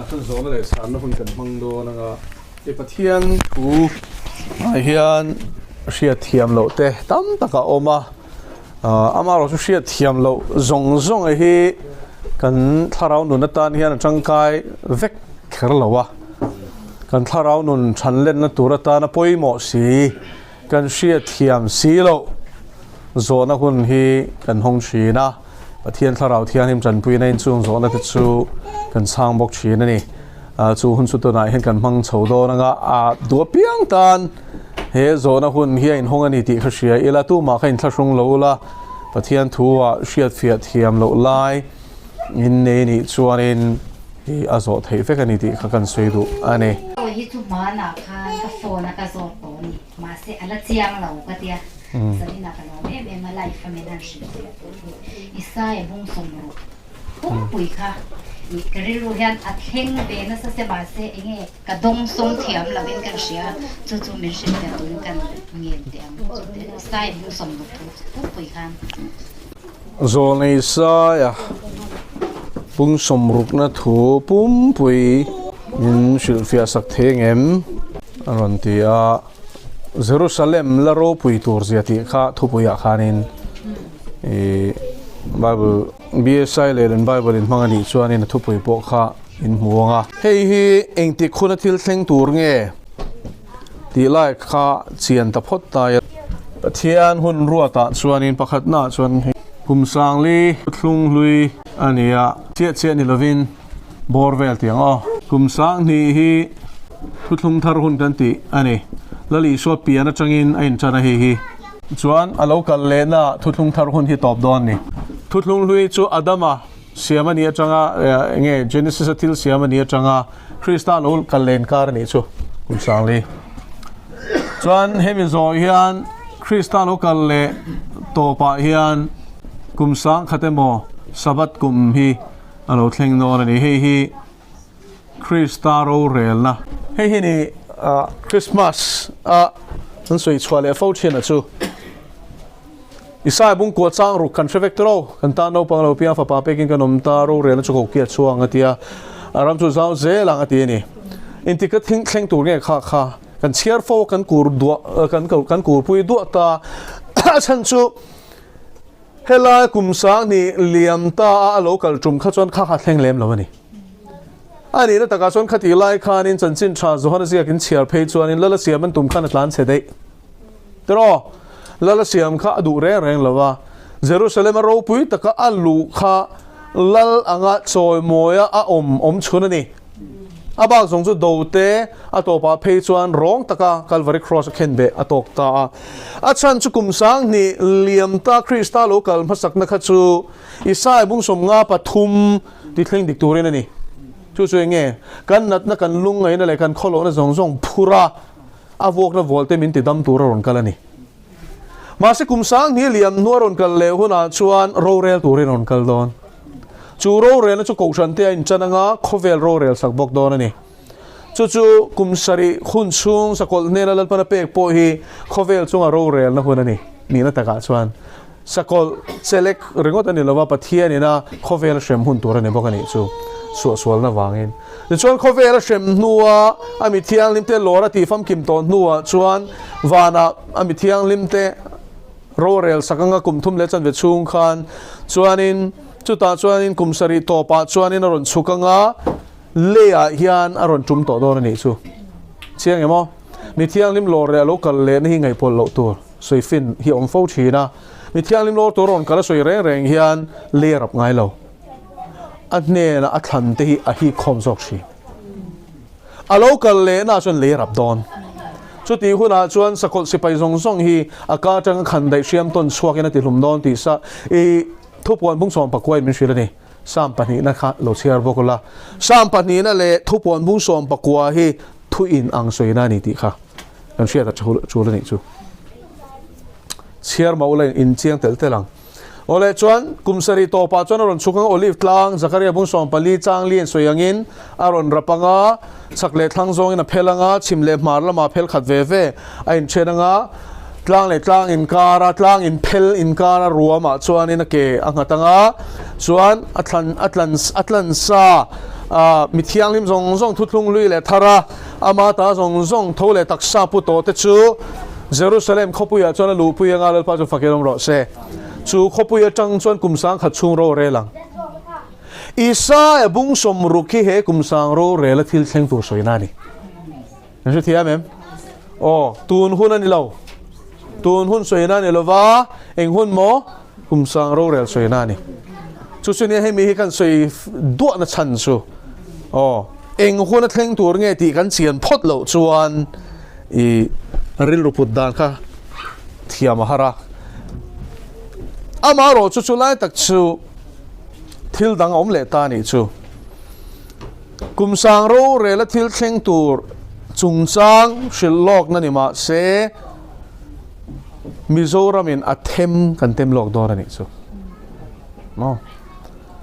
Tunah chuan zawhna leh chhanna hun kan hmang dawn anga i Pathian thu ah hian hriat thiam loh te tam tak a awm a, amaherawh chu hriat thiam loh zawng zawng hi kan thlarau nun atan hian a tangkai vek kher lo a, kan thlarau nun than lenna tur atana pawimawh si kan hriat thiam si loh zawhna hun hi kan hawng thin a. Pathian Thlarau Thianghlim tanpuina in chung zawhna te chu kan chhang bawk thin a ni. Chu hun chu tunah hian kan hmang chho dawn anga a duh apiang tan he zawhna hun hi a inhawng a ni tih ka hria ila tumah kha inthlahrung lo ula Pathian thu ah hriatfiah thiam loh lai in nei nih chuanin i a zawh theih vek a ni tih kha kan sawi duh a ni. Awi hi chu hmanah khan ka phone a ka zawt tawh a ni mahse a la chiang lo ka tia. Zarina ka lawm em em a life a min han hrilh theih tur hi Isaiah bung sawm ruk pumpui kha ih ka rilru hian a thleng ve nasa se mahse enge ka dawng sawng thiam lo in kan hria chu chu min hrilh theih turin kan ngen teh ang chu te Isaiah bung sawm ruk thu pumpui khan. Zawlna Isaiah bung sawm rukna thu pumpui min hrilhfiah sak thei engem a rawn ti a. Jerusalem la ropui tur zia tih kha thupuiah khanin ih Bible BSI leh Len Bible in hmang a nih chuanin a thupui pawh kha in hmu ang a. Hei hi engtik huna thil thleng tur nge tih lai kha chian ta phawt ta a. Pathian hun ruatah chuanin pakhatnaah chuan hei kum sangli thlung hlui a ni a, chiah chiah ni lovin bawr vel tih ang aw. Kum sanghnih hi Thuthlung thar hun kan tih a ni. Lal Isua pian atangin a intan a hei hi. Chuan a lo kal lehna thuthlung thar hun hi tawp dawn ni. Thuthlung hlui chu Adama siam a nih atanga enge Genesis a thil siam a nih atanga Krista lo kal len kar a nih chu kum sangli. Chuan hemi zawh hian Krista lo kal leh tawpah hian kum sangkhat emaw Sabbath kum hi a lo thleng dawn a ni. Hei hi Krista rorelna. Hei hi ni Christmas a an sawi chhuah leh fo thin a chu. Isaiah bung kua chang ruk kan hre vek tawh kan tan naupang lo piang fapa pekin kan awm ta rorelna chu ko kia chhuang a tia a ram chu zau zel ang a ti a ni. Inti ka thing thleng tur nge kha kha kan chhiar fo kan kur duah kan kan kurpui duah ta a chhan chu Helai kum sanghnih liam ta a a lo kal tum kha chuan kha kha thleng lem lo a ni. A nihna takah chuan khatih lai khanin chanchin tha Johana ziakin chhiar phei chuanin Lala siam an tum khan a tlan chhe daih. Tiraw? Lala siam kha a duh reng reng lo a. Jerusalem a ropui taka a luh kha Lal anga chawimawia a awm awm chhun a ni. A bak zawng chu do te a tawpah phei chuan rawng taka Calvary Cross a khen beh a tawk ta a. A chhan chu kum sanghnih liam ta Krista lo kal hmasakna kha chu Isaiah bung sawmnga pathum ti thleng dik turin a ni. Chu chu enge kan natna kan lungngaihna leh kan khawlohna zawng zawng phur a, a vuakna vual te min ti dam tur a rawn kal a ni. Mahse kum sanghnih liam hnua rawn kal leh hunah chuan rorel turin a rawn kal dawn. Chu rorelna chu kohhran te a inchan anga khawvel rorel sak bawk dawn a ni. Chu chu kum sarih hun chhung sakawlh hnena Lalpana pek pawh hi khawvel chunga rorelna hun a ni. Nihna takah chuan sakawlh chelek ringawt a ni lova Pathian ina khawvel a hrem hun tur a ni bawk a nih chu suahsualna vangin. Tichuan khawvel a hrem hnua a mi thianghlim te lawr a tih famkim tawh hnuah chuan vanah a mi thianghlim te rorel sak anga kum thum leh chanve chhung khan chuanin chutah chuanin kum sarih tawpah chuanin a rawn chhuk anga leiah hian a rawn tum tawh dawn a nih chu. Chiang em aw? Mi thianghlim lawr leh a lo kal lehna hi ngaihpawlh loh tur sawi fin hi a awm fo thin a. Mi thianghlim lawr tur a rawn kal a sawi reng reng hian lei a rap ngai lo. A hnenah a thlan te hi a hik khawm zawk thin. A lo kal lehna ah chuan lei a rap dawn. Chutih hunah chuan sakawlh sipai zawng zawng hi a ka atanga khan daih hriam tawn chhuakin a ti hlum dawn tih sa i thupuan bung sawm pakuain min hrilh a ni. Sam pahnihna kha lo chhiar bawk ula. Sam pahnihna leh thupuan bung sawm pakua hi thu in ang sawina a ni tih kha kan hriat a tul a nih chu. Chhiar mah ula in chiang telh telh ang. Awle chuan kum sarih tawpah chuan a rawn chhuk ang Olive tlang Zakaria bung 14 chang li an sawi angin a rawn rap ang a, chhak leh thlang zawngin a phel ang a, chhim leh hmar lamah phel khat ve ve a inthen ang a, tlang leh tlang inkara tlang inphel inkara ruamah chuanin a ke a nghat ang a, chuan a thlan a tlan a tlan sa. Mi thianghlim zawng zawng thuthlung lui leh thar a, ama ta zawng zawng tho leh taksa pu tawh te chu Jerusalem khawpuiah chuan a luhpui anga Lalpa chu fakin awm rawh se. Chu khawpui atang chuan kum sangkhat chhung rorel ang. Isaia bung sawmruk hi he kum sang rorel a thil thleng tur sawina a ni. Kan hre thiam em? Aw, tun hun a ni lo. Tun hun sawina a ni lova, eng hun maw? Kum sang rorel sawina a ni. Chu chu nia hemi hi kan sawi duahna chhan chu. Aw, eng hun a thleng tur nge tih kan chian phawt loh chuan i rilru put dan kha thiam a har a. Amaherawh chu chu lai tak chu thil dang a awm leh ta a nih chu. Kum sang rorela thil thleng tur chungchang hrilh lawkna ni mah se, Mizoramin a them kan tem lawk dawn a nih chu. Maw?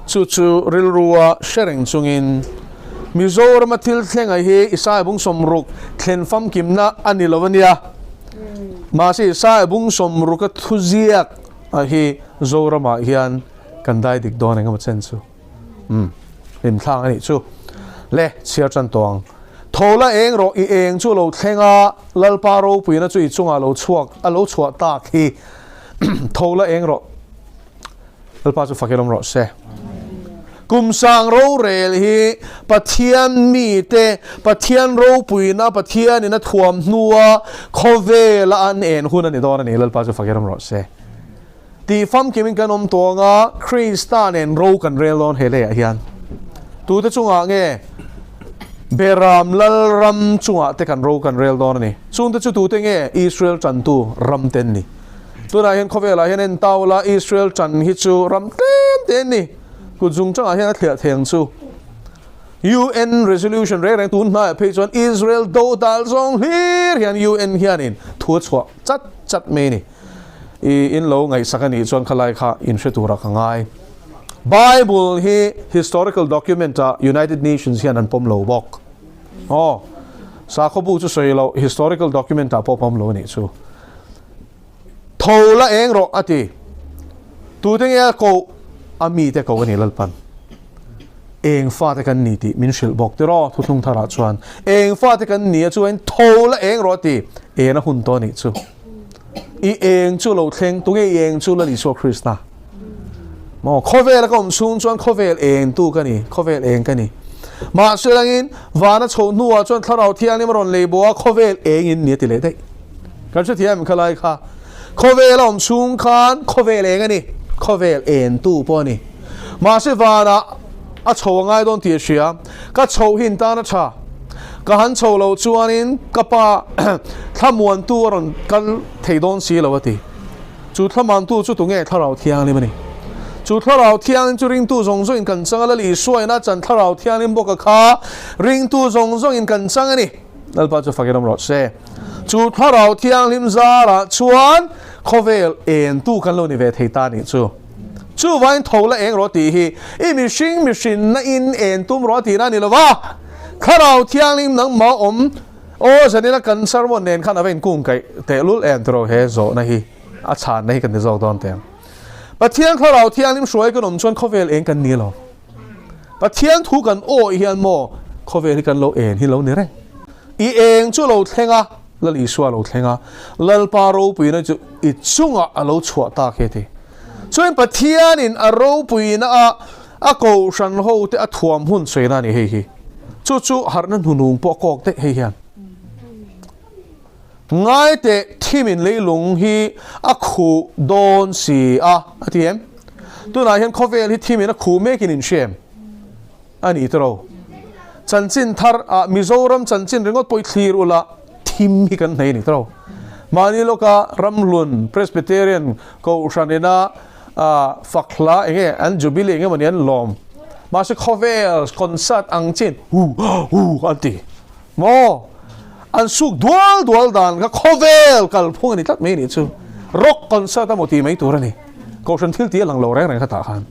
Chu chu rilrua hre reng chungin Mizorama thil thlenga hi Isaiah bung sawmruk thlen famkimna a ni lo a nia. Mahse Isaiah bung sawmruka thuziak a hi Zoramah hian kan dai dik dawn engemaw chen chu. Umm, hlimthlang a nih chu. Le, chhiar tan tawh ang. Tho la eng rawh, i eng chu lo thleng a, Lalpa ropuina chu i chungah lo chhuak, a lo chhuah tak hi. Tho la eng rawh. Lalpa chu fakin awm rawh se. Kum sang rorel hi Pathian mite, Pathian ropuina, Pathianin a thuam hnua khawvela an en hun a ni dawn a ni. Lalpa chu fakin awm rawh se. Tih famkimin kan awm tawh ang a, Krista nen ro kan rel dawn he leiah hian. Tute chungah nge Beram Lalram chungah te kan ro kan rel dawn a ni. Chungte chu tute nge Israel tantu ram te an ni. Tunah hian khawvelah hian en tau la Israel tan hi chu ram tlem te an ni. Kut zung changah hian a thliah thei ang chu. UN resolution reng reng tun hnaiah phei chuan Israel do dal zawng hlir hian UN hianin thu a chhuah chat chat mai a ni. I in lo ngaihsak a nih chuan khalai kha in hre turah ka ngai. Bible hi historical document ah United Nations hian an pawm lo bawk. Aw, sakhaw bu chu sawi loh historical document ah pawh pawm lo a nih chu. Tho la eng rawh a ti. Tute nge a koh? A mite koh a ni Lalpan. Eng fate kan ni tih min hrilh bawk tiraw thuthlung tharah chuan. Eng fate kan ni a chuan tho la eng rawh a ti. En a hun tawh a nih chu. I eng chu lo thleng, tunge i eng chu Lal Isua Krista? Maw, khawvel a ka awm chhung chuan khawvel eng tu ka ni, khawvel eng ka ni. Mahse langin vana chhoh hnuah chuan Thlarau Thianghlim a rawn lei bawh a, khawvel eng in ni a ti leh daih. Kan hrethiam em khalai kha? Khawvel a awm chhung khan khawvel eng a ni, khawvel en tu pawh a ni. Mahse vanah a chho a ngai dawn tih a hria, ka chhoh hi in tan a tha. Ka han chho loh chuanin ka pa thlamuantu a rawn kal thei dawn si lo a ti. Chu thlamuantu chu tunge Thlarau Thianghlim a ni. Chu Thlarau Thianghlim chu ringtu zawng zawngin kan chang a, Lal Isua ina chan Thlarau Thianghlim bawk a kha ringtu zawng zawngin kan chang a ni. Lalpa chu fakin awm rawh se. Chu Thlarau Thianghlim zarah chuan khawvel entu kan lo ni ve thei ta nih chu. Chuvain tho la eng rawh tih hi i mihring mihrinna in en tum rawh tihna a ni lo va, Thlarau Thianghlim nangmah awm aw zanina kan sermon nen khan a va inkung kaih tehlul em tiraw he zawhna hi a chhanna hi kan ti zawk dawn teh ang. Pathian Thlarau Thianghlim hruai kan awm chuan khawvel eng kan ni lo. Pathian thu kan awih hian maw khawvel hi kan lo en hi lo ni reng. I eng chu lo thleng a, Lal Isua lo thleng a, Lalpa ropuina chu i chungah a lo chhuah tak he ti. Chuan Pathianin a ropuina a a kohhran ho te a thuam hun sawiina a ni hei hi. Chu chu harhna hnunung pawh a kawk daih hei hian. Ngai teh thimin leilung hi a khuh dawn si a, a ti em? Tunah hian khawvel hi thimin a khuh mekin in hria em? A ni tawh. Chanchin thar ah Mizoram chanchin ringawt pawh i thlir ula thim hi kan hnei a ni tawh. Mahni lawka Ramhlun Presbyterian Kohhran ina fak hla enge an Jubilee enge mawni an lawm. Mahse khawvel concert ang chin hu hu an ti. Maw? An suk dual dual dan kha khawvel kalphung a ni tlat mai a nih chu. Rock concert a maw tih mai tur a ni. Kohhran thil tih a lang lo reng reng kha tah khan.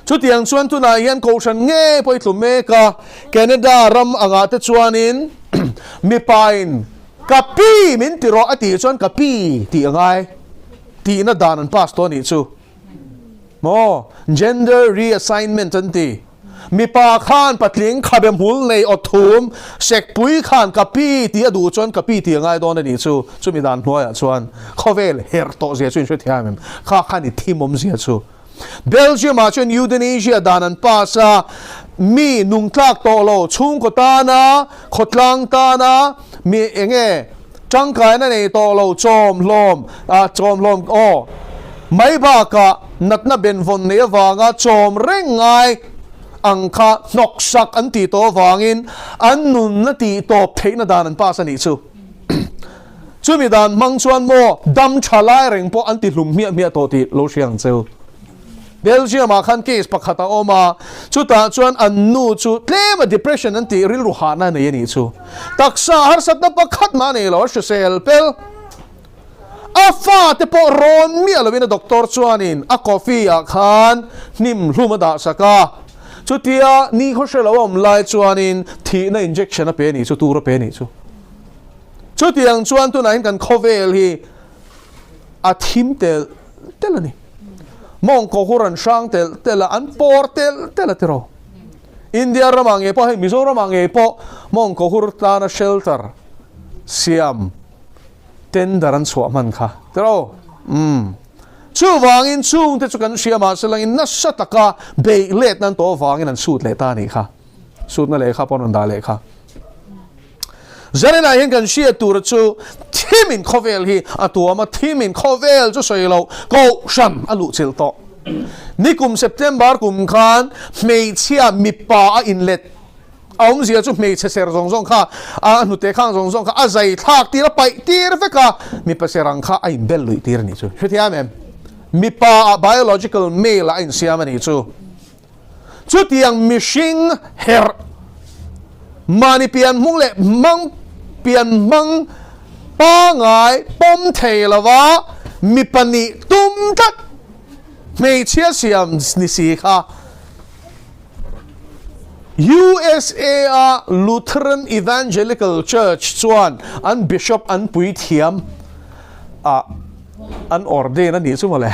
Chutiang chuan tunah hian Kohhran nge pawh i tlu mek a, Canada ram angah te chuanin mipain ka pi min ti rawh a tih chuan ka pi tih a ngai tihna dan an pass tawh a nih chu. Maw? Gender reassignment an ti. Mipa khan patling khabe hmul nei aw thum, sekpui khan ka pi tih a duh chuan ka pi tih a ngai dawn a nih chu. Chumi dan hnuaiah chuan khawvel herh tawh zia chu in hrethiam em? Kha khan i thim awm zia chu. Belgium ah chuan euthanasia dan an pass a, mi nungtlak tawh lo chhungkaw tana, khawtlang tana mi enge tangkaina nei tawh lo chawmhlawm ah chawmhlawm aw mai bakah natna benvawn nei avanga chawm reng ngai ang kha hnawksak an tih tawh avangin an nunna tih tawp theihna dan an pass a nih chu. Chumi dan hmang chuan maw dam tha lai reng pawh an ti hlum hmiah hmiah tawh tih lo hria ang cheu. Belgium ah khan case pakhat a awm a, chutah chuan an nu chu tlem a depression an tih rilru hahna a nei a nih chu. Taksa harsatna pakhat mah a nei lo, a hrisel pel. A fate pawh rawn miah lovin a doctor chuanin a coffee ah khan hnim hlum a dah sak a, chutia ni khaw hre lo a awm lai chuanin thihna injection a pe a nih chu, tur a pe a nih chu. Chutiang chuan tunah hian kan khawvel hi a thim telh telh a ni. Mawngkaw hur an hrang telh telh a, an pawr telh telh a tiraw. India ramah ngei pawh hei Mizoramah ngei pawh mawngkaw hur tana shelter siam tender an chhuah hman kha tiraw. Umm. Chuvangin chungte chu kan hria mahse langin nasa taka beih let nan tawh avangin an sut leh ta a nih kha. Sutna lehkha pawh an rawn dah leh kha. Zaninah hian kan hriat tur chu thimin khawvel hi a tuam a, thimin khawvel chu sawi loh kohhran a luhchilh tawh. Nikum September kum khan hmeichhia mipa a inlet a awmzia chu hmeichhe ser zawng zawng kha a hnute khang zawng zawng kha a zai thlak tir a paih tir vek a, mipa ser ang kha a inbel luih tir a nih chu. Hrethiam em? Mipa ah biological male ah a insiam a nih chu. Chutiang mihring herh mahni pian hmung leh hmang pian hmang pangai pawm thei lova mi pahnih tum tlat hmeichhia siam ni si kha USA a Lutheran Evangelical Church chuan an Bishop an puithiam ah an ordain a nih chu mawle.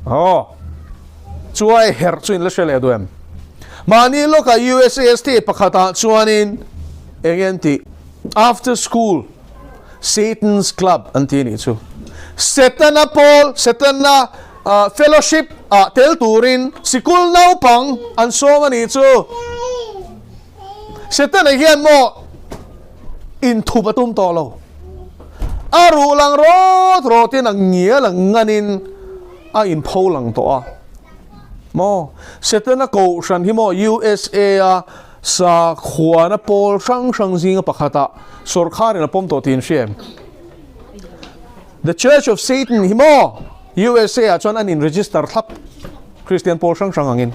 Aw, chuai herh chu in la hre leh duh em? Mahni lawkah USA state pakhatah chuanin eng nge an tih? After school Satan's club an ti a nih chu. Setana pawl, Setana fellowship ah tel turin sikul naupang an sawm a nih chu. Setana hian maw inthup a tum tawh lo. A ruh lang rawt rawtin a ngial a nganin a inpho lang tawh a. Maw Setana kohhran hi maw USA a sakhuana pawl hrang hrang zinga pakhatah sawrkharin a pawm tawh tih in hria em? The Church of Satan hi maw USA ah chuan an in register thlap Christian pawl hrang hrang angin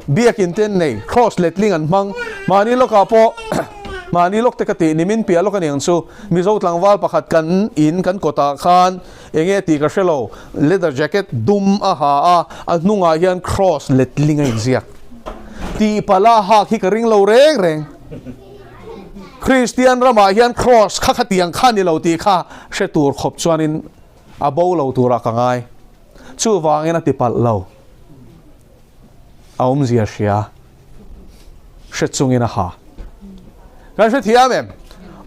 biakin te an nei cross letling an hmang mahni lawkah pawh mahni lawk te ka tih nimin piah lawk aniang chu Mizo tlangval pakhat kan in kan kawtah khan enge tih ka hrelo leather jacket dum a ha a a hnungah hian cross letling a inziak tih pala hak hi ka ring lo reng reng. Kristian ramah hian Kross kha khatiang kha ni lo tih kha hre tur khawp chuanin a bo lo turah ka ngai. Chuvangin a ti palh lo. A awmzia hria. Hre chungin a ha. Kan hre thiam em?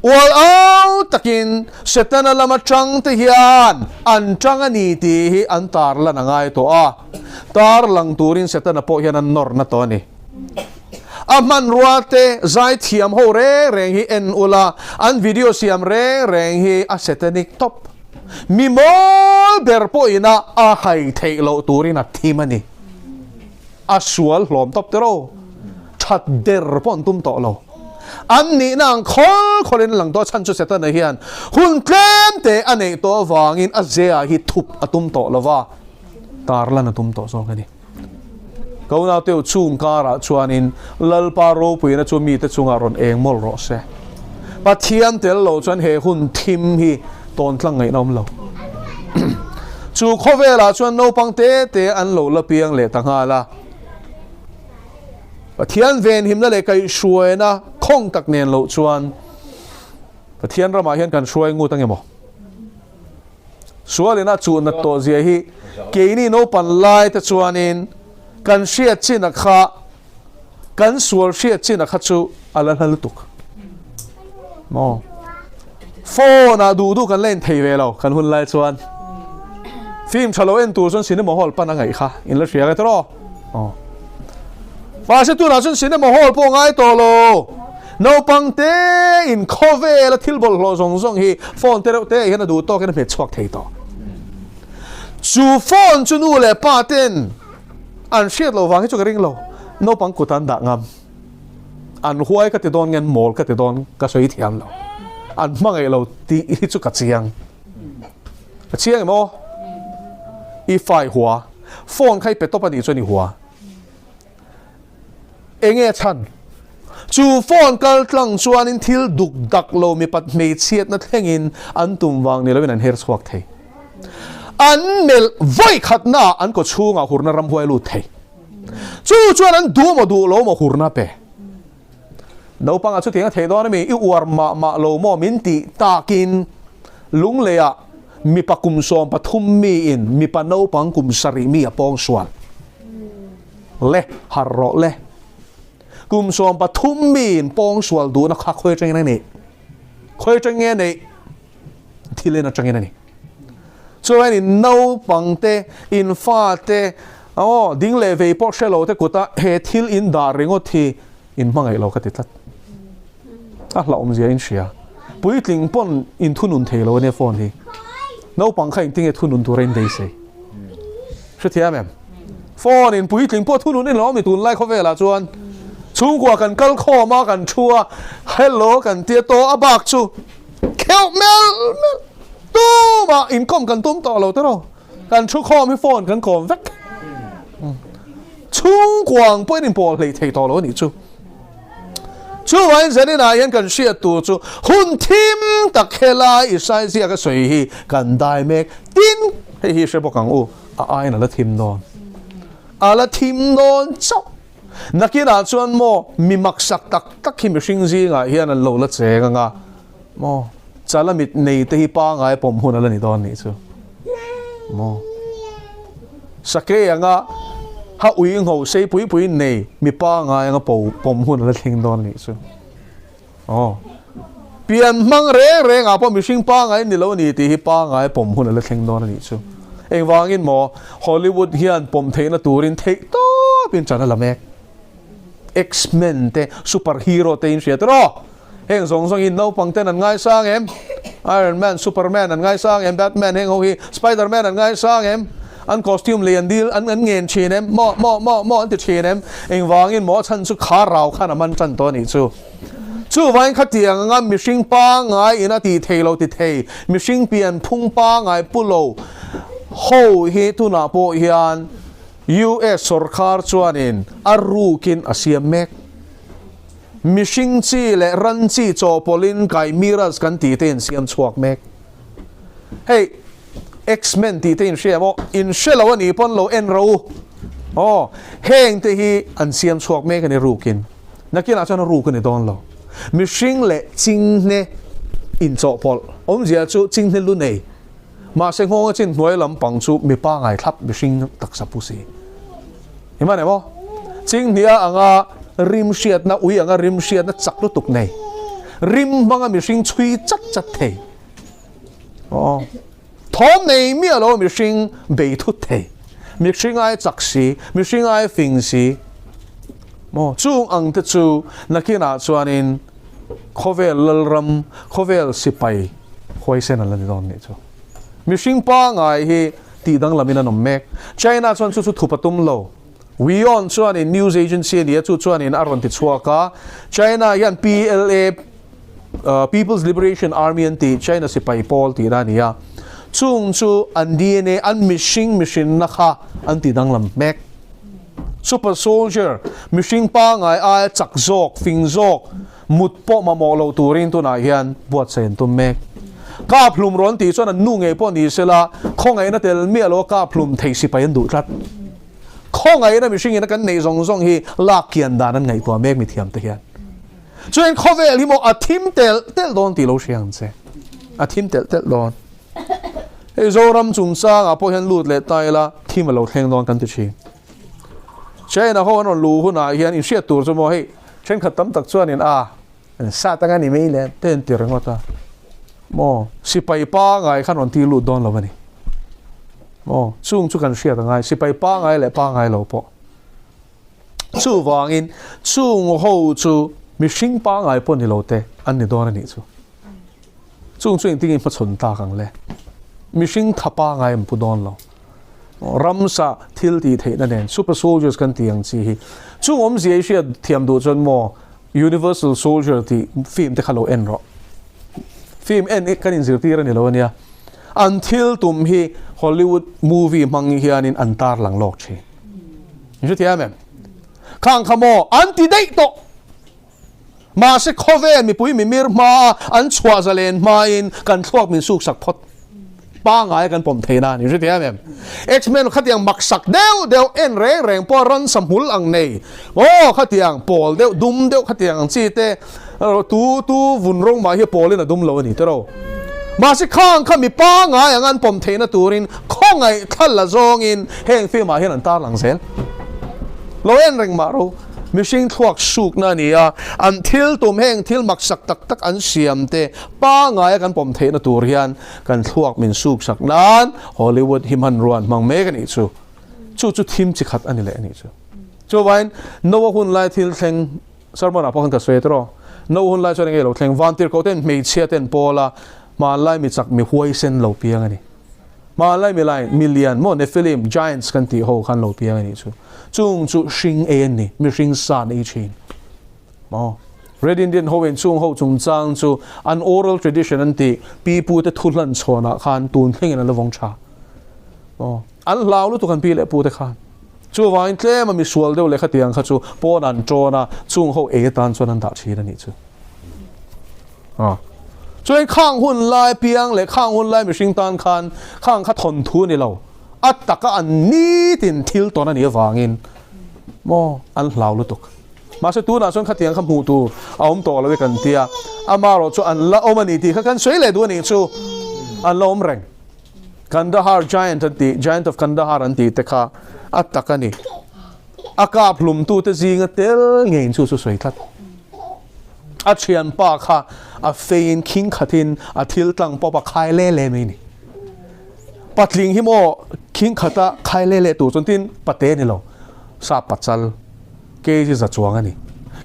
Ual au takin Setana lama tang te hian an tang a ni tih hi an tarlan a ngai tawh a. Tarlang turin Setana pawh hian a nawrna tawh a ni. A hmanrua te zaithiam ho reng reng hi en ula, an video siam reng reng hi a satanic tawp. Mi mawl ber pawhin a a hai theih loh turin a thim a ni. A sual hlawm tawp tiraw? That der pawh an tum tawh lo. An nihna ang khawl khawlin a lang tawh a chhan chu Setana hian hun tlem te a neih tawh avangin a zia hi thup a tum tawh lova, tarlan a tum tawh zawk a ni. Ka unauteu chung karah chuanin Lalpa ropuina chu mite chungah rawn eng mawlh rawh se. Pathian tel lo chuan he hun thim hi tawn tlang ngaihna awm lo. Chu khawvelah chuan naupang te te an lo la piang leh ta nghal a. Pathian venhimna leh kaihhruaina khawng tak nen loh chuan Pathian ramah hian kan hruai ngut ange maw? Sualin a chuh nat tawh zia hi keini naupan lai te chuanin Kan hriat chin a kha, kan sual hriat chin a kha chu a la hla lutuk. Maw? Phone ah duh duh kan la en thei ve lo kan hun lai chuan. Film tha lo en tur chuan cinema hall pan a ngaih kha in la hria nge tawh aw. Mahse tunah chuan cinema hall pawh ngai tawh lo. Naupang te in khawvel a thil bawlhhlawh zawng zawng hi phone te reuh te ah hian a duh tawk in a hmet chhuak thei tawh. Chu phone chu nu leh pa ten an hriat loh vang hi chu ka ring lo. Naupang kut an dah ngam. An huai ka ti dawn nge an mawl ka ti dawn ka sawi thiam lo. An hmangaih lo tih hi chu ka chiang. Ka chiang em aw? I fai hua. Phone kha i pe tawp a nih chuan i hua. Enge chhan? Chu phone kal tlang chuanin thil duk dak lo mipat hmeichhiatna thlengin an tum vang ni loin an her chhuak thei. An melh vawi khatnaah an kaw chhungah hurna ramhuai lut thei. Chu chuan an duh maw duh lo maw hurna pe. Naupangah chutiang a theih dawn ami? I uar mah mah lo maw min tih takin Lungleiah mipa kum 13 miin mipa naupang kum 7 mi a pawng sual. Le, har rawh le. Kum 13 miin pawng sual duhna kha khawi atangin a neih? Khawi atang nge a neih? Thil en atangin a ni. Chuan in naupang te, in fa te, aw, ding leh vei pawh hre lo te kuta he thil in dah ringawt hi in hmangaih lo ka ti tlat. A hlauhawmzia in hria. Puitling pawn in thunun thei lo ania phone hi. Naupang kha engtinge thunun tura in beisei. Hrethiam em? Phone in puitling pawh thunun in lo awm i tunlai khawvelah chuan chhungkua kan kal khawm a, kan thu a, hello kan tia tawh a bak chu kheuh melh melh tumah inkawm kan tum tawh lo tiraw. Kan thu khawm hi phone kan kawm vek. Chhungkuang pawhin inpawl hlei thei tawh lo a nih chu. Chuvangin zaninah hian kan hriat tur chu hun thim tak helai i saizia ka sawi hi kan dai mek. Tin, hei hi hre bawk ang u, a aiin a la thim dawn. A la thim dawn chauh. Nakinah chuan maw mi maksak tak tak hi mihring zingah hian an lo la cheng anga maw chala mit nei te hi pangai pawm hun a la ni dawn nih chu maw sakei anga ha ui ngho sei pui pui nei mi pangai anga po pawm hun a la thleng dawn nih chu aw pian hmang reng reng ah pawh mihring pangai ni lo ni tih hi pangai pawm hun a la thleng dawn a nih chu engvangin maw Hollywood hian pawm theihna turin theih tawpin ṭan a la mek X-Men te super hero te in hria tiraw Heng zawng zawng hi naupang ten an ngaisang em? Iron Man, Superman an ngaisang em? Batman heng ho hi Spiderman an ngaisang em? An costume lei an dil an an ngen thin em? Maw maw maw maw an ti thin em? Engvangin maw a chhan chu kha rau khan a man tan tawh a nih chu. Chuvangin khatiang anga mihring pangngai in a tih thei lo ti thei, mihring pian phung pangngai pu lo ho hi tunah pawh hian US sawrkar chuanin a rukin a siam mek. Mihring chi leh ran chi chawhpawlhin chimeras kan tih te in siam chhuak mek. Hei X-Men tih te in hria maw? In hre lo a nih pawn lo en ro u. Aw, heng te hi an siam chhuak mek a ni rukin. Nakinah chuan a ruk a ni dawn lo. Mihring leh chinghne inchawhpawlh awmzia chu chinghne lu nei. Mahse nghawnga chin hnuai lampang chu mipa ngaithlap mihring taksa pu si. Hman em aw? Chinghnia anga rim hriatna, ui anga rim hriatna chak lutuk nei. Rim hmanga mihring chhui chat chat thei. Aw. Thawm nei miah lo mihring bei thut thei. Mihring ai chak si, mihring ai fing si. Maw? Chung ang te chu nakinah chuanin khawvel lalram, khawvel sipai huaisen an la ni dawn nih chu. Mihring pangai hi tih danglamin an awm mek. China chuan chu chu thup a tum lo. WION chuanin news agency a ni a, chu chuanin a rawn ti chhuak a. China hian PLA, People's Liberation Army an tih, China sipai pawl tihna a ni a. Chung chu an DNA, an mihring mihrinna kha an ti danglam mek. Super soldier, mihring pangai aia chak zawk, fing zawk, Mut pawh mamawh loh turin tunah hian buatsaih an tum mek. Kap hlum rawn tih chuan an nu ngei pawh ni sela, khawngaihna tel miah lo a kap hlum thei sipai an duh tlat. Khawngaihna mihringin a kan neih zawng zawng hi lak kian dan an ngaihtuah mek mithiam te hian. Chuan khawvel hi maw a thim telh telh dawn tih lo hria ang che. A thim telh telh dawn. Hei Zoram chungchangah pawh hian lut leh ta ila thim a lo thleng dawn kan ti thin. China ho an rawn luh hunah hian inhriat tur chu maw hei thenkhat tam tak chuanin a an sat anga ni mai le te an ti ringawt a maw sipai pangai khan rawn ti lut dawn lo a ni maw chung chu kan hriat angai sipai pangai leh pangai lo pawh chuvangin chung ho chu mihring pangai pawh ni lo te an ni dawn a nih chu. Chung chu engtin nge hmachhawn tak ang le? Mihring tha pangai an pu dawn lo. Ramsa thil tih theihna nen super soldiers kan tih ang chi hi. Chung awmzia i hriat thiam duh chuan maw Universal Soldier tih film te kha lo en rawh. Film en kan inzirtir a ni lo ania. An thil tum hi Hollywood movie hmang hianin an tarlang lawk thin. In hrethiam em? Khang kha maw an ti daih tawh. Mahse khawvel mipui mimir hmaa an chhuah zalen hmain kan thluak min suksak phawt pangai kan pawm thei na ni hre thiam em? X-Men khatiang maksak deuh deuh en reng reng pawh ransa hmul ang nei aw khatiang pawl deuh dum deuh khatiang ang chi te tu tu vun rawng mah hi pawlin a dum lo a ni tiraw. Mahse khang kha mi pangai ang an pawm theihna turin khawngaih thla la zawngin heng film ah hian an tarlang zel. Lo en reng mah ro. Mihring thluak sukna a ni a, an thil tum heng thil maksak tak tak an siam te pangaia kan pawm theihna tur hian kan thluak min suksak nan Hollywood hi hmanrua an hmang mek a nih chu. Chu chu thim chi khat a ni leh a nih chu. Chuvain Noah hun lai thil thleng sermon ah pawh khan ka sawi tawh rawh. Noah hun lai chuan enge lo thleng? Vantirhkoh ten hmeichhia ten pawla hmanlai mi chak mi huaisen lo piang a ni. Hmanlai milai, milian maw Nephilim, giants kan tih ho khan lo piang a nih chu. Chung chu hring ei an ni, mihring san ei thin. Maw? Red Indian ho in chung ho chungchang chu an oral tradition an tih, pi pu te thu hlan chhawnah khan tun thlengin an la vawng tha. Maw? An hlau lutuk an pi leh pu te khan. Chuvangin tlema misual deuh leh khatiang kha chu pawn an tawn a, chung ho ei atan chuan an dah thin a nih chu. A chuan khang hun lai piang leh khang hun lai mihring tan khan khang kha thawn thu a ni lo, a taka an nitin thil tawn a nih avangin maw an hlau lutuk. Mahse tunah chuan khatiang kha hmuh tur a awm tawh lo i kan tia, amaherawh chu an la awm a ni tih kha kan sawi leh duh a nih chu an la awm reng. Kandahar Giant an tih, Giant of Kandahar an tih te kha a tak a ni. A kap hlumtute zinga tel ngeiin chu chu sawi tlat. A thianpa kha a feiin khing khatin a thil tlang pawp a khai le le mai ni. Patling hi maw khing khata khai le le tur chuan tin pate ni lo, sa pachal kg za chuang a ni.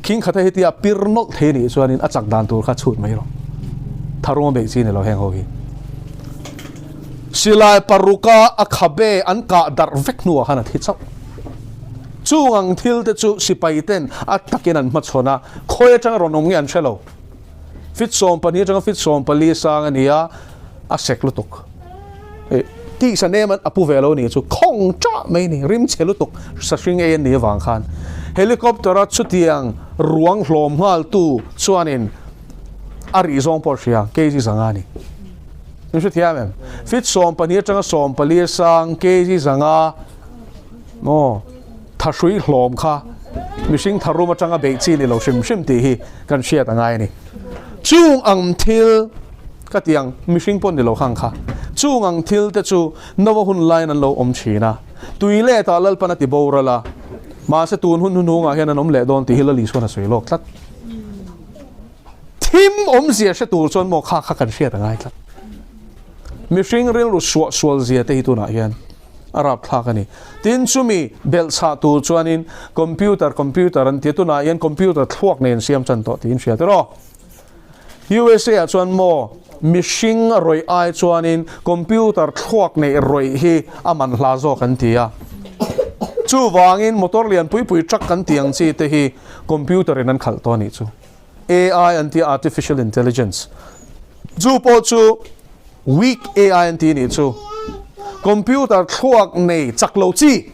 Khing khata hetia pir nawlh thei nih chuanin a chak dan tur kha chhut mai rawh. Tharung a beih chi ni lo heng ho hi. Silai paruka a khabe an kah darh vek hnuah khan a thi chauh. Chung ang thil te chu sipai ten a takin an hmachhawn a, khawi atanga rawn awm nge an hre lo. Fit 12 atanga fit 14 sang a ni a, a sek lutuk. Hei tisa nem a pu ve lo ni chu khawng chah mai ni, rim chhe lutuk sahring ei an nih avang khan helicopter a chutiang ruang hlawm nghal tu chuanin a rih zawng pawh a hria, kg zanga a ni. Min hrethiam em? Fit 12 atanga 14 sang kg zanga Maw, thahrui hlawm kha mihring tharum atanga beih chi ni lo hrim hrim tih hi kan hriat a ngai a ni. Chung ang thil ka ti ang, mihring pawh ni lo khang kha, chung ang thil te chu Noah hun laiin an lo awm thin a, tui letah Lalpan a ti boral a, mahse tun hun hnuhnungah hian an awm leh dawn tih hi Lali chuan a sawi lawk tlat. Thim awmzia hre tur chuan maw kha kha kan hriat a ngai tlat. Mihring rilru suah sual zia te hi tunah hian a rapthlak a ni. Tin, chumi belhchhah tur chuanin computer, computer an ti a, tunah hian computer thluak nen siam chan tawh tiin hria tiraw. USA ah chuan maw mihring rawih ai chuanin computer thluak neih rawih hi a man hla zawk an ti a. Chuvangin motor lian pui pui truck kan tih ang chi te hi computer in an khalh tawh a nih chu. AI an ti a, artificial intelligence. Chu pawh chu weak AI an ti a nih chu. Computer thluak nei chak lo chi,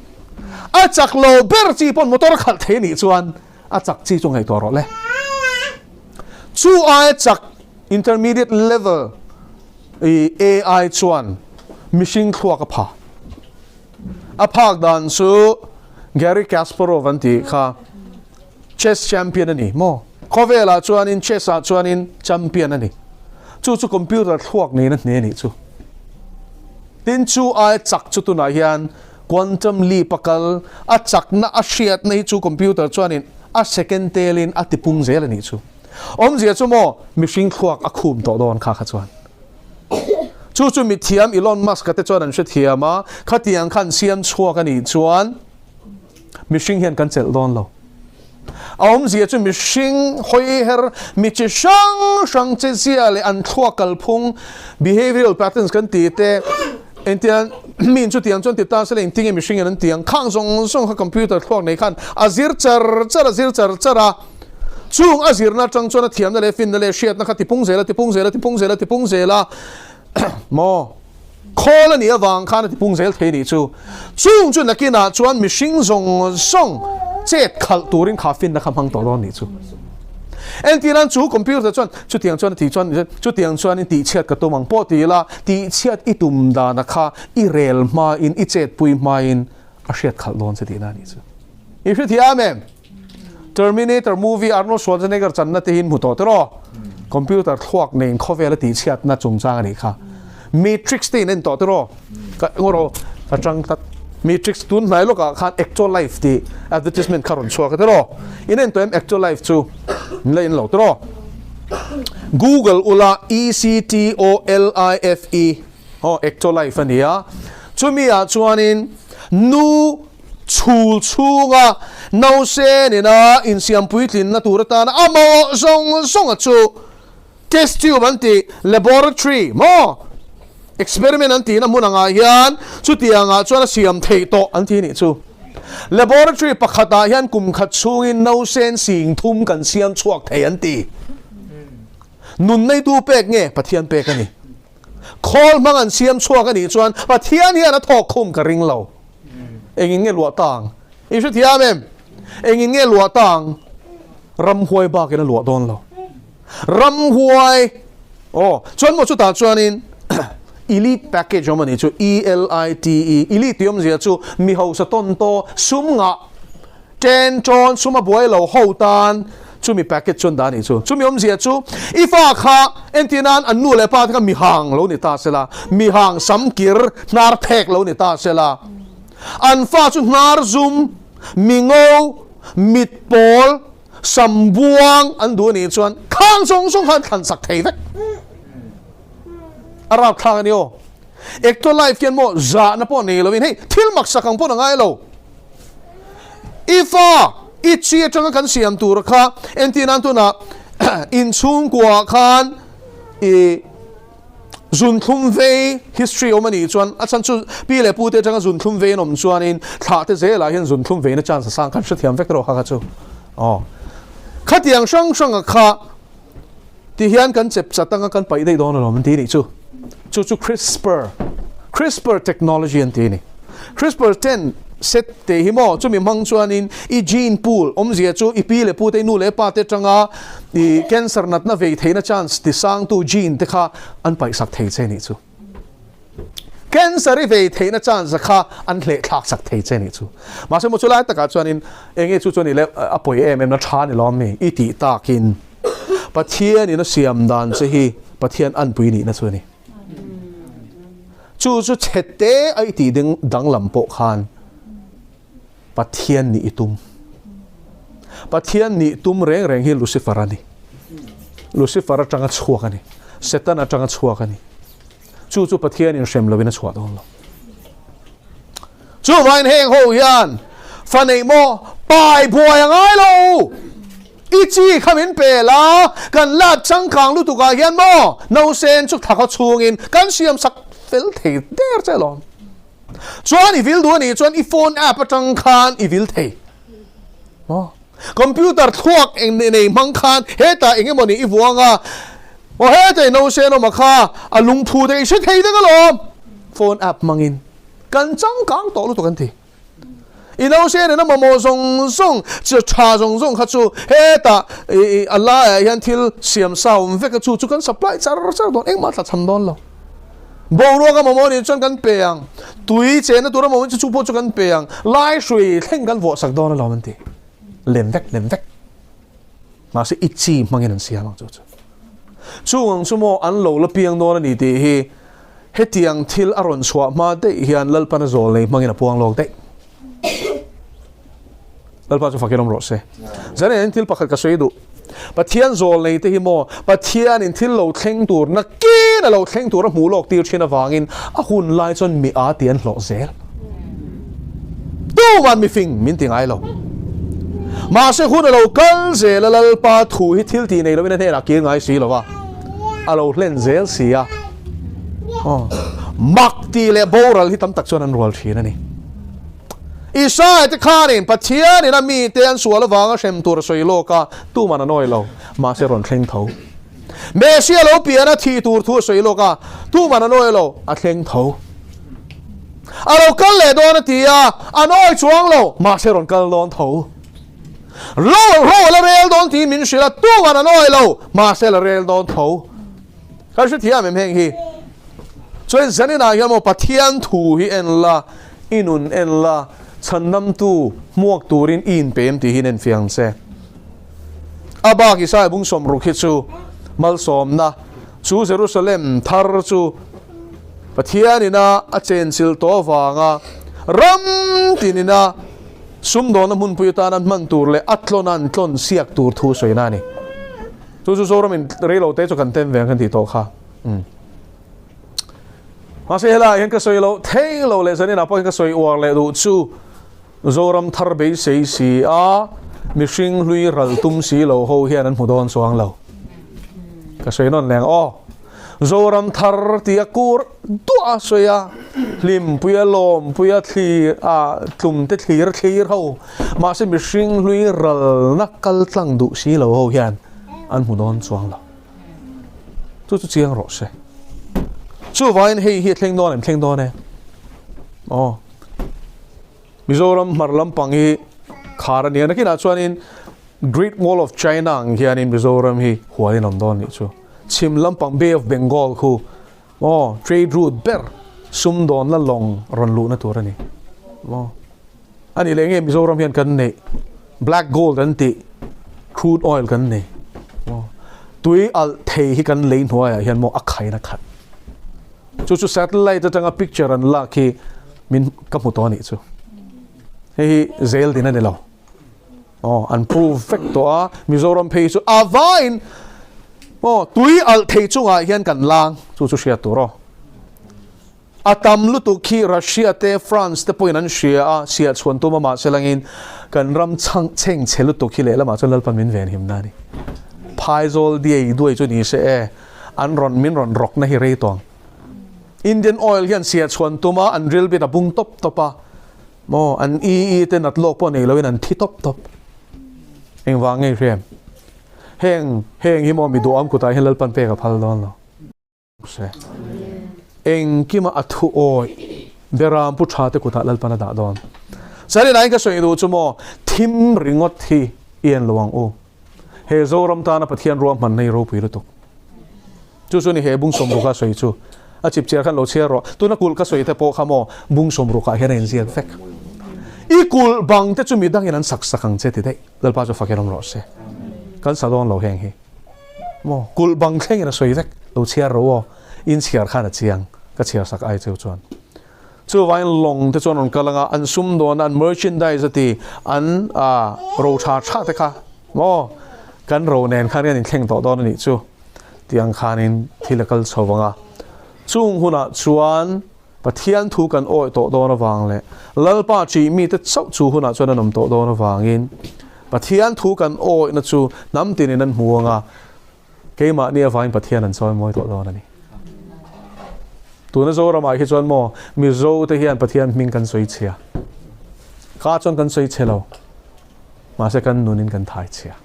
a chak lo ber chi pawn motor khalh thei a nih chuan a chak chi chu ngaihtuah rawh le. Chu aia chak intermediate level AI chuan mihring thluak a pha. A phak dan chu Garry Kasparov an tih kha chess champion a ni maw? Khawvelah chuanin chess ah chuanin champion a ni. Chu chu computer thluak nen a hne a nih chu. Tin chu ai chak chu tunah hian Quantum leap a kal, a chakna a hriatna hi chu computer chuanin a second telin a tipung zel a nih chu. Awmzia chu maw mihring thluak a khum tawh dawn kha kha chuan. Chu chu mithiam Elon Musk-a te chuan an hrethiam a, khatiang khan siam chhuak a nih chuan mihring hian kan chelh dawn lo. A awmzia chu mihring hawi her mi chi hrang hrang che zia leh an thluak kalphung, behavioral patterns kan tih te, engtiang miin chutiang chuan ti ta se leh engtinge mihring in an ti ang, khang zawng zawng kha computer thluak nei khan a zir char char a zir char char a. Chung a zirna atang chuan a thiamna leh finna leh hriatna kha tipung zel a tipung zel a tipung zel a tipung zel a maw? Khawl a nih avang khan a tipung zel thei a nih chu. Chung chu nakinah chuan mihring zawng zawng chet khalh turin kha finna kha hmang tawh dawn a nih chu. Entirnan chu computer chuan chutiang chuan a tih chuan chutiang chuan in tihchhiat ka tum ang pawh ti ila tihchhiat i tum dana kha i rel hmain i chetpui hmain a hriat khalh dawn che tihna a nih chu. I hrethiam em? Terminator movie Arnold Schwarzenegger channa te hi in hmu tawh tiraw? Computer thluak nen khawvel a tihchhiatna chungchang a nih kha. Matrix te in en tawh tiraw? Ka ngaw rawh ka chang tlat. Matrix tun hnai lawkah khan Ecto Life tih advertisement kha rawn chhuak a tiraw? In en tawh em Ecto Life chu? In la en lo tiraw? Google ula E C T O L I F E aw Ecto Life a nia. Chumi ah chuanin nu Chhul chhunga nausên ina insiam puitlinna tur atana a mawh zawng zawnga chu test tube an tih, laboratory maw experiment an tihna hmun angah hian chutiangah chuan a siam theih tawh an ti nih chu. Laboratory pakhatah hian kum khat chhungin nausên sing thum kan siam chhuak thei an ti. Nun neitu pek nge Pathian pek a ni. Khawl hmang an siam chhuak a nih chuan Pathian hian a thawk khum ka ring lo. Engin nge luah tang? I hrethiam em? Engin nge luah tang? Ramhuai bakin a luah dawn lo. Ramhuai aw chuan maw chutah chuanin elite package awm a nih chu E-L-I-T-E elite tih awmzia chu mi hausa tawn taw sum ngah Ṭen ṭawn sum a buai lo ho tan chumi package chuan dah a nih chu. Chumi awmzia chu i fa kha entir nan an nu leh pa te kha mihang lo ni ta sela, mihang sam kir hnar phek lo ni ta sela, an fa chu hnar zum, mingo, mit pawl, sam buang an duh a nih chuan khang zawng zawng kha an thlan sak thei vek. A rapthlak a ni aw. Ectolife hian maw zahna pawh nei lovin hei thil maksak ang pawh a ngai lo. I fa, i chi atanga kan siam tur kha entir nan tunah inchhungkua khan i zunthlum vei history awm a nih chuan a chhan chu pi leh pu te atanga zunthlum vei an awm chuanin thlah te zelah hian zunthlum veina chance a sang khan hrethiam vek erawh kha kha chu aw khatiang hrang hranga kha ti hian kan chep chat anga kan paih daih dawn alawm an ti nih chu. Chu chu CRISPR, CRISPR technology an ti a ni. CRISPR ten set te hi maw chumi hmang chuanin i gene pool awmzia chu i pi leh pu te i nu leh pa te atanga i cancer natna vei theihna chance ti sangtu gene te kha an paihsak thei che nih chu. Cancer i vei theihna chance kha an hleh thlak sak thei che nih chu. Mahse maw chulai takah chuanin enge chu chu a nih leh a pawi em em na tha ni lawm mi i tih takin Pathian in a siam dan che hi Pathian anpui nihna chu a ni. Chu chu chhe te a i tih ding danglam pawh khan Pathian nih i tum. Pathian nih tum reng reng hi Lucifer a ni. Lucifer atanga chhuak a ni. Satan atanga chhuak a ni. Chu chu Pathian in hrem lovin a chhuah dawn lo. Chuvain heng ho hian fa neih maw pai buai a ngai lo. I chi kha min pe la, kan lak changkang lutuk ah hian maw nausen chu thla khaw chhungin kan siam sak fel thei der che alawm. Chuan i vil duh a nih chuan i phone app atang khan i vil thei. Maw computer thluak eng nei hmang khan hetah eng emaw nih i vuang a, maw hetah i nausen awm a kha a lungphu te i hre thei vek alawm. Phone app hmangin kan changkang tawh lutuk an ti. I nausen in a mamawh zawng zawng, chi tha zawng zawng kha chu hetah a laiah hian thil siam sa awm vek a chu chu kan supply char char dawn engmah tla cham dawn lo. Boruak a mamawh nih chuan kan pe ang, tui chenna tur a mamawh chu chu pawh chu kan pe ang, lai hrui thleng kan vuah sak dawn alawm an ti. Lem vek lem vek. Mahse i chi hmangin an siam ang chu chu. Chung ang chu maw an lo la piang dawn a ni tih hi. Hetiang thil a rawn chhuah hma daih hian Lalpan a zawl nei hmangin a puang lawk daih. Lalpa chu fakin awm rawh se. Zan in thil pakhat ka sawi duh. Pathian zawl nei te hi maw Pathian in thil lo thleng tur nakin a lo thleng tur a hmuh lawk tir thin avangin a hun lai chuan mi a ti an hlawh zel. Tuman mi fing min ti ngai lo. Mahse hun a lo kal zel a Lalpa thu hi thil tih nei lovin a hnenah kir ngai si lo va, a lo hlen zel si a. Mak tih leh boral hi tam tak chuan an rual thin a ni. Israel te khanin Pathianin a mite an sual avanga hrem tur a sawi lawk a, tuman a nawi lo, mahse rawn thleng tho. Messia lo pian a thih tur thu a sawi lawk a, tuman a nawi lo, a thleng tho. A lo kal leh dawn a ti a, a nawi chuang lo, mahse rawn kal dawn tho. Ro ro a la rel dawn tiin min hrilh a, tuman a nawi lo, mahse la rel dawn tho. Kan hrethiam em heng hi? Chuan zaninah hian maw Pathian thu hi en la, i nun en la, chhandamtu hmuak turin i inpe em tih hi in enfiah ang che. A bak Isaiah bung sawmruk hi chu malsawmna chu Jerusalem thar chu Pathianina a chenchilh tawh avanga ram tinina sumdawnna hmunpui atan an hman tur leh a tlawn an tlawn siak tur thu sawina a ni. Chu chu Zoramin reilo te chu kan tem ve ang kan tih tawh kha. Mahse helaiah hian ka sawi loh thei lo leh zaninah pawh hian ka sawi uar leh duh chu Zoram thar beisei si a, mihring hlui ral tum si lo ho hian an hmu dawn chuang lo. Ka sawi nawn leng aw. Zoram thar tih a kur duah a sawi a, hlimpuia lawmpuia thlir a tlum te thlir thlir ho, mahse mihring hlui ralna kal tlang duh si lo ho hian an hmu dawn chuang lo. Chu chu chiang rawh se. Chuvangin hei hi a thleng dawn em thleng dawn e. Aw. Mizoram hmar lampang hi khar a ni a, nakinah chuanin Great Wall of China ang hianin Mizoram hi hualin awm dawn nih chu. Chhim lampang Bay of Bengal khu aw trade route ber sumdawnna lawng rawn luhna tur a ni. Aw a nih leh nge Mizoram hian kan neih black gold an tih crude oil kan nei. Aw tui alh thei hi kan lei hnuaiah hian maw a khain a khat. Chu chu satellite atanga picture an lak hi min ka hmu tawh a nih chu. Hei hi zel din a ni lo. Aw an prove vek tawh a, Mizoram phei chu a vaiin aw tui alh thei chungah hian kan lang chu chu hriat tur aw. A tam lutuk khi Russia te France te pawhin an hria a, siah chhuan tum a mahse langin kan ram chhang chheng chhe lutuk hi lehlamah chuan Lalpan min venhim na a ni. Phaizawl diai duai chu ni se e. An rawn min rawn rawkna hi rei tawng. Indian Oil hian sia chhuan tum a, an ril bit a bung tawp tawp a, maw an EE te nat lawk pawh nei loin an thi tawp tawp. Engvang nge hrem? Heng heng hi maw mi duhawm kutah hian Lalpan pek a phal dawn lo. Se. Engkima a thu awi Beram pu tha te kutah Lalpan a dah dawn. Charinai ka sawi duh chu maw thim ringawt hi i en lo ang u. He Zoram tana Pathian ruahmanna hi ropui lutuk. Chu chu ni he bung sawmruka sawi chu. A chip chiar khan lo chhiar rawh. Tuna kulh ka sawi te pawh kha maw bung sawmrukah hian a inziak vek. I kulh bang te chu midangin an sak sak ang che ti daih. Lalpa chu fakin awm rawh se. Kan sa dawn lo heng hi. Maw kulh bang thlengin a sawi vek. Lo chhiar rawh aw. In chhiar khan a chiang. Ka chhiar sak ai cheu chuan. Chuvangin lawng te chuan rawn kal anga an sumdawn an merchandise a ti an ro tha tha te kha maw kan ro nen khan kan inthleng tawh dawn a nih chu tih ang khanin thil a kal chho vang a. Chung hunah chuan Pathian thu kan awih tawh dawn avang leh Lalpa ṭih mite chauh chu hunah chuan an awm tawh dawn avangin Pathian thu kan awihna chu hnam tinin an hmu anga Keimahni avangin Pathian an chawi mawi tawh dawn a ni. Tuna Zoramah hi chuan maw Mizo te hian Pathian hming kan sawi chhia. Ka chuan kan sawi chhe lo. Mahse kan nunin kan thai chhia.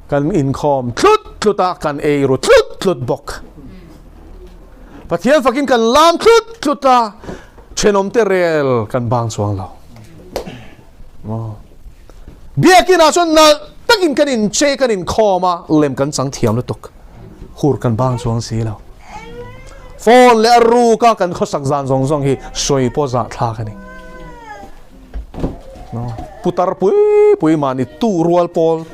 Kan inkhawm tlut tlut a, kan ei ru tlut tlut bawk. Pathian fakin kan lam tlut tlut a, thenawmte rel kan bang chuang lo. Maw? Biakinah chuan nalh takin kan inche kan inkhawm a, lem kan chang thiam lutuk. Hur kan bang chuang si lo. Phone leh a ruka kan khawsak zan zawng zawng hi sawi pawh zahthlak a ni. Putar pui pui mahni tu rual pawl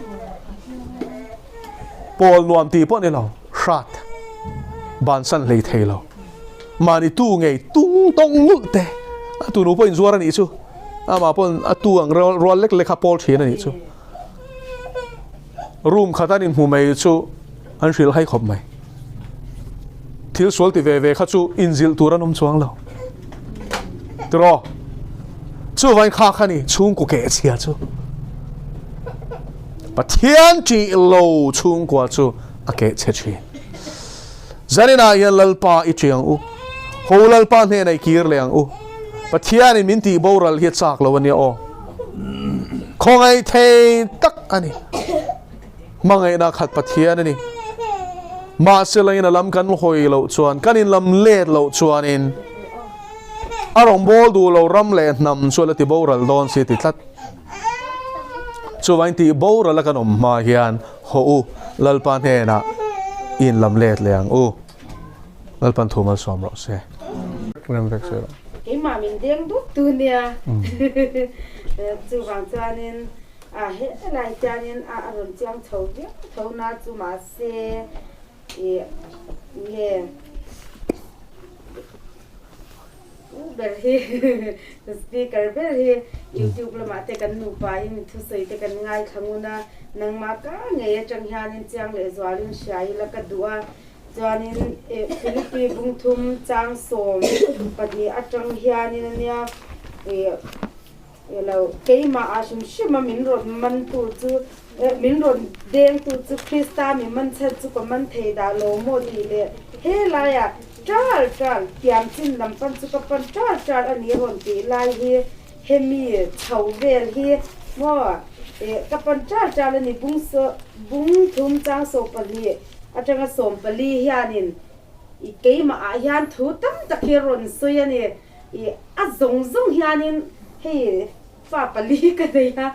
pawl nuam tih pawh ni lo, hrat bansan hlei thei lo. Mahni tu ngei tung tawng nulh te a tunu pawh inzuar a nih chu. Amah paw'n a tu ang rual lek lek kha pawl thin a nih chu. Room khat an inhmu mai chu an hrilh hai khawp mai. Thil sual ti ve ve kha chu inzilh tur an awm chuang lo. Tiraw? Chuvain kha kha ni chhungkaw keh chhia chu. Pathian ṭih lo chhungkua chu a keh chhe ṭhin. Zaninah hian Lalpa i ṭih ang u. Ho Lalpa hnenah i kir leh ang u. Pathianin min tih boral hi a chak lo a nia aw. Khawngaih thei tak a ni. Hmangaihna khat Pathian a ni. Mahse langin a lam kan hawi loh chuan, kan inlam let loh chuanin a rawngbâwl duh lo ram leh hnam chu a la ti boral dawn si ti tlat. Chuvangin tih boral a kan awm hma hian haw u, Lalpa hnenah i inlam let leh ang u. Lalpan thu malsawm rawh se. Rem vek se rawh. Keimah min deng dup tu nia. Chuvang chuanin a helai hianin a rawn chiang chho viau tho na chu mahse ih nge. U ber hi speaker ber hi youtube lamah te kan nupa in thusawi te kan ngaithla ngun a, nangmah ka ngei atang hianin chiang leh zualin hria ila ka duh a, chuanin Philippi bungthum chang 12 atang hianin ania ih ilo keimah ah hrim hrim a min rawn man tu chu min rawn deng tu chu Krista mi man chhan chu ka man thei dah lo maw tih leh helaiah Ṭal ṭal, tiam chin lam pan chu ka pan ṭal ṭal a ni rawn tih lai hi hemi chho vel hi maw eh ka pan ṭal ṭal a ni bung saw bung thum chang 12 aṭanga 14 hianin i keimah ah hian thu tam tak hi rawn sawi a ni i a zawng zawng hianin hei Fa pali ka nei a,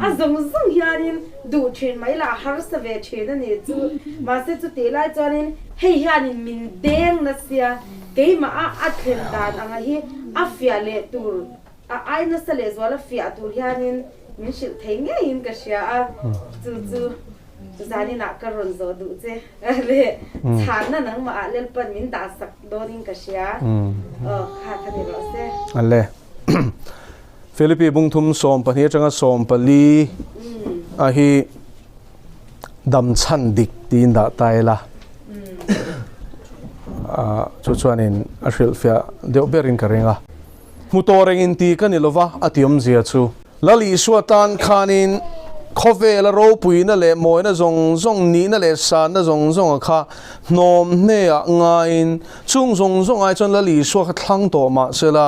a zawng zawng hianin duh thin mai lah a harsa ve thin a ni chu. Mahse chutih lai chuanin hei hianin min deng nasia, keimah a a thlen dan anga hi a fiah leh tur, a ai nasa leh zual a fiah tur hianin min hrilh thei ngeiin ka hria a, chu chu zaninah ka rawn zawh duh che leh chhanna nangmah ah Lalpan min dahsak dawnin ka hria. Aw kha kha ni rawh se. Ale. Philippi bungthum 12 atanga 14 a hi dam chhan dik tiin dah ta ila. Chu chuanin a hrilhfiah deuh berin ka ring a. Hmu tawh reng in ti ka ni lova a ti awmzia chu. Lal Isua tan khanin khawvela ropuina leh mawina zawng zawng, nihna leh sanna zawng zawnga kha hnawm hneah ngaiin chung zawng zawng ai chuan Lal Isua kha thlang tawh mah sela,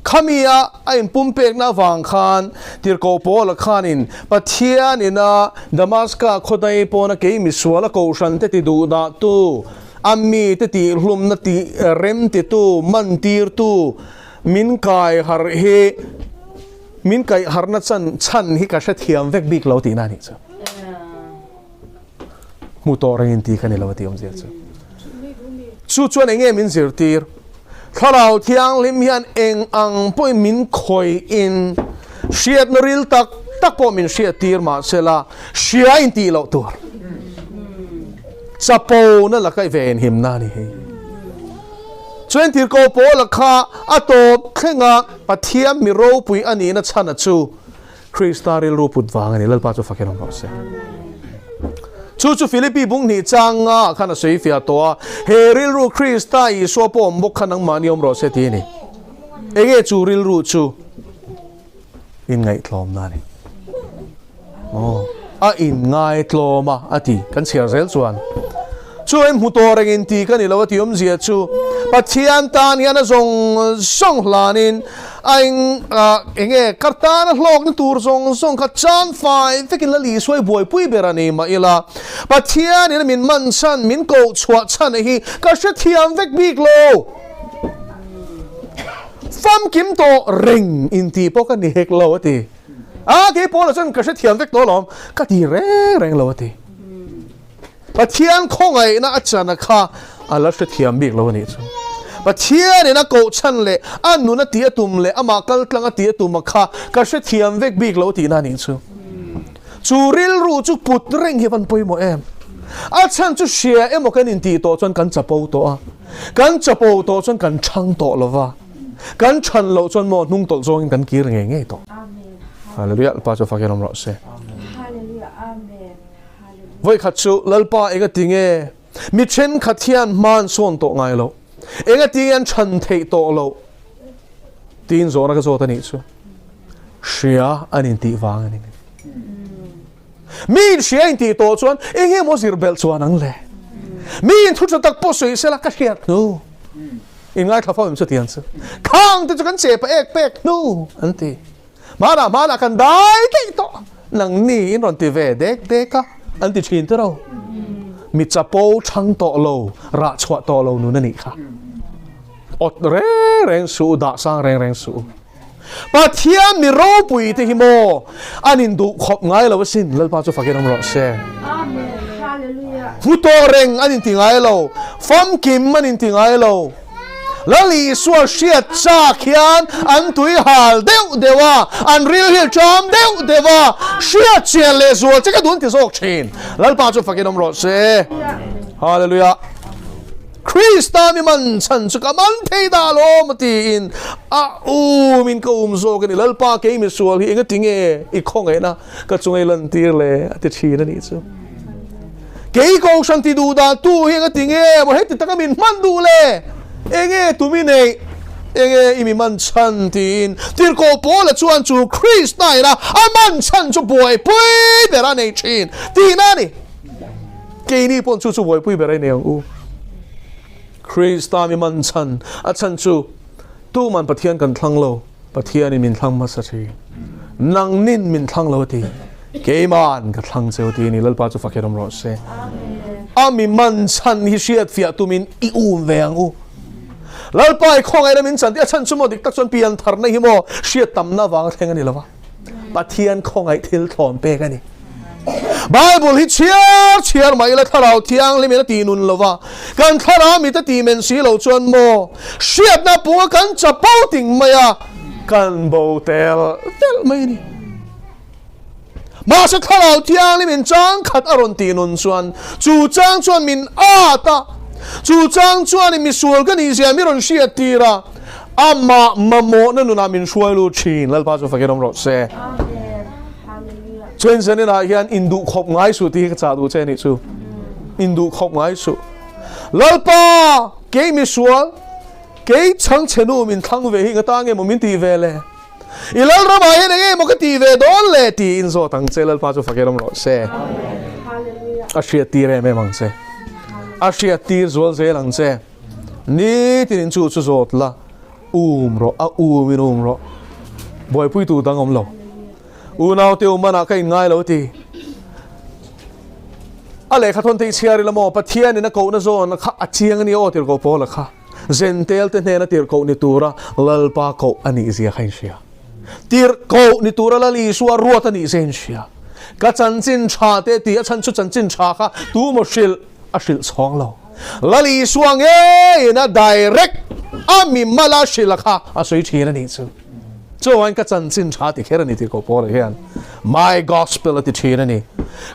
khami-a a inpumpekna avang khan Tirhkoh Paula khanin Pathian ina Damaska khawdai pawna kei misuala kohhran te ti duhdahtu, a mite tihhlumna tih remtitu, mantirtu, Min kai harh hi, min kaih harhna chan chhan hi ka hrethiam vek bik lo tihna a nih chu. Hmu tawh rengin ti ka ni lo a tih awmzia chu. Chu chuan eng nge min zirtir? Thlarau Thianghlim hian eng ang pawhin min khawihin hriatna ril tak tak pawh min hriattir mahsela hria in tih loh tur. Chapo na laka i ve inhimna a ni hei. Chuan Tirhkoh Paula kha a tawp thlenga Pathian mi ropui a nihna chhana chu Krista rilru put vang a ni. Lalpa chu fak in awm rawh se. Chu chu Philippi bung hnih chang nga ah khan a sawi fiah tawh a, he rilru Krista Isua pawh awm bawk kha nangmahni awm rawh se tih a ni. Enge chu rilru chu? Inngaihtlawmna a ni. Aw, a inngaitlawm a, a ti. Kan chhiar zel chuan chu em hmu tawh reng in ti ka ni lo a ti awmzia chu Pathian tan hian a zawng zawng hlanin a eng eng nge ka tana hlawkna tur zawng zawng kha chan fai vekin la Lisuai buaipui ber a ni mah ila Pathianin min man chhan min koh chhuah chhan hi ka hrethiam vek bik lo. Famkim tawh reng intih pawh ka ni hek lo a ti. A kei Paula chuan ka hrethiam vek tawh alawm, ka ti reng reng lo a ti. Pathian khawngaihna a chana kha a la hrethiam bik lo a nih chu. Pathianin a koh chhan leh a nun a tih a tum leh amah kal tlang a tih a tum a kha ka hrethiam vek bik lo tihna a nih chu. Chu rilru chu put reng hi a van pawimawh em? A chhan chu hria emaw kan intih tawh chuan kan chapo tawh a. Kan chapo tawh chuan kan chhang tawh lo va, kan chhan loh chuan maw hnung tawlh zawngin kan kir ngei ngei tawh. Hallelujah, Lalpa chu fakin awm rawh se. Vawikhat chu Lalpa enga ti nge mi thenkhat hian hma an sawn tawh ngai loh, enga ti nge an chhan theih tawh loh tiin zawhna ka zawt a nih chu. Hria an intih vang a ni. Mi in hria intih tawh chuan eng emaw zir belh chuan ang le. Mi in thu tha tak pawh sawi sela ka hriat hnu. In ngaithla fo em chu tiang chu. Khang te chu kan che pa ek pek hnu an ti. Hmanah hmanah kan dai daih tawh. Nang ni in rawn ti ve dek dek a an ti thin te ro. Mi chapo chhang tawh lo, rah chhuah tawh lo nun a nih kha. Awt reng reng suh u, dah sang reng reng suh u. Pathian mi ropui te hi maw an in duh khawp ngai lo asin, Lalpa chu fakin awm rawh se. Hmu tawh reng an in ti ngai lo, famkim an in ti ngai lo. Lal Isua hriat chak hian an tui hal deuh deuh a, an ril hi a ṭam deuh deuh a, hriat chian leh zual che ka dun ti zawk ṭhin. Lalpa chu fakin awm rawh se. Hallelujah. Krista mi man chhan chu ka man thei dah alawm a tiin a um in ka um zawk a ni. Lalpa kei misual hi engati nge i khawngaihna ka chunga i lantir le a ti thin a nih chu. Kei kohhran ti duh dan tu hi engati nge maw heti taka min hman duh le? Enge tum i neih? Enge i mi man chhan tiin tirhkoh Paula chuan chu Krista ina a man chhan chu buaipui ber a nei thin tihna a ni. Keini pawh chu chu buaipui ber a ni ang u. Krista mi man chhan, a chhan chu tuman Pathian kan thlang lo, Pathianin min thlang hmasa thin. Nangnin min thlang lo a ti, keiman ka thlang cheu ti a ni, Lalpa chu fakher awm rawh se. A mi man chhan hi hriat fiah tumin i um ve ang u. Lalpa i khawngaihna min chan tih a chhan chu maw dik tak chuan pian tharna hi maw hriat tamna avanga thleng a ni lo va. Pathian khawngaih thil thlawn pek a ni. Bible hi chhiar chhiar mai ila thlarau thianghlim in a ti nun lova, kan thlarau mit a ti men si lo chuan maw hriatna punga kan chapo ting mai a, kan bo tel tel mai a ni. Mahse thlarau thianghlim in chang khat a rawn ti nun chuan chu chang chuan min at a, chu chang chuan in misual ka nih zia mi rawn hriat tir a, amah mamawhna nunah min hruai lut thin. Lalpa chu fakin awm rawh se. Chuan zaninah hian induh khawp ngai suh tih hi ka chah duh che a nih chu. Induh khawp ngai suh. Lalpa, kei misual, kei chhangchhe nu min thlang ve hi nga ta nge maw min tih ve le? I Lalramah hian eng nge maw ka tih ve dawn le? tiin zawt ang che. Lalpa chu fakin awm rawh se. A hriat tir em em ang che. A hriat tir zual zel ang che. Nitin chu chu zawt la, um rawh, a um in um rawh. Buaipui tu dang awm lo. Unau te u manah ka inngai lo ti. A lehkha thawn te i chhiar ila maw? Pathian in a kohna zawn kha a chiang a ni aw tirhkoh Paula kha. Zentel te hnena tirhkoh ni tura Lalpa koh a nih zia kha in hria. Tirhkoh ni tura Lal Isua ruat a nih zia in hria. Ka chanchin tha te ti a chhan chu chanchin tha kha tu maw hrilh a hrilh chhawng lo. Lal Isua ngeiin a direct a mimala hrilh a kha a sawi thin a nih chu. Chuan ka chanchin tha ti kher a ni tih ko Paula hian My Gospel a ti thin a ni.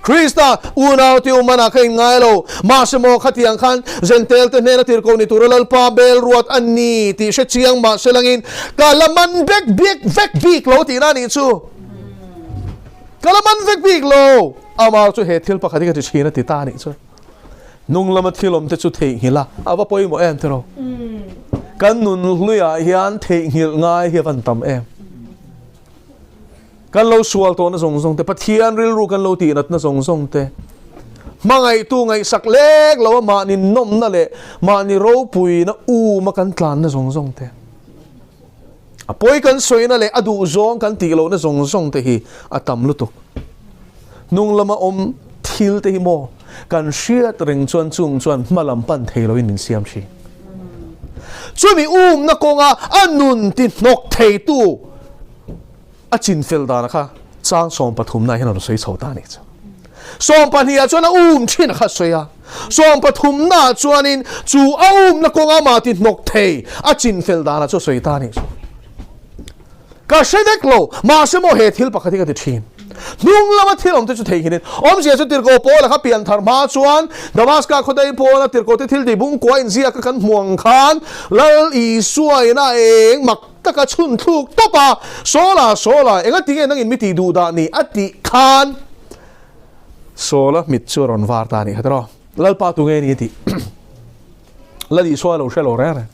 Krista unau te umanah kha inngai lo, mahse maw khatiang khan Zentel te hnena tirhkoh ni tura Lalpa bel ruat a ni tih hre chiang mahse langin ka la man vek bik vek bik lo tihna a nih chu. Ka la man vek bik lo. Amah chu he thil pakhat hi ka ti thin a ti ta a nih chu. Hnung lama thil awm te chu theihnghilh a, a va pawimawh em tiraw? Kan nun hluiah hian theihnghilh ngai hi a van tam em? Kan lo sual tawhna zawng zawng te, Pathian rilru kan lo tihnatna zawng zawng te, hmangaihtu ngaihsak lek lo a mahni nawmna leh mahni ropuina uma kan tlanna zawng zawng te, a pawi kan sawina leh a duhzawng kan tih lohna zawng zawng te hi a tam lutuk. Hnung lama awm thil te hi maw kan hriat reng chuan chung chuan hma lam pan thei loin min siam thin. Chumi umna kawnga a nun ti hnawk theitu a chinfel dana kha chang sawmpathumna hian a rawn sawi chho ta a nih chu. Sawmpahnih ah chuan a um thin a kha a sawi a, sawmpathumna ah chuanin chu a umna kawnga amah ti hnawk thei a chinfel dana chu a sawi ta a nih chu. Ka hre vek lo, mahse maw he thil pakhat hi ka ti thin. Hnung lama thil awmte chu theihnghilhin awmzia chu tirhkoh Paula kha pian thar hma chuan Damaska khawdai pawna tirhkohte thil tih bungkua inziaka kan hmu ang khan Lal Isua ina eng mak taka chhun thluk tawp a, Sawla, Sawla, enga tinge nangin mi tih duh dah ni? a tih khan Sawla mit chu a rawn var ta a nih kha tiraw? Lalpa tunge ni a tih? Lal Isua a lo hre lo reng reng.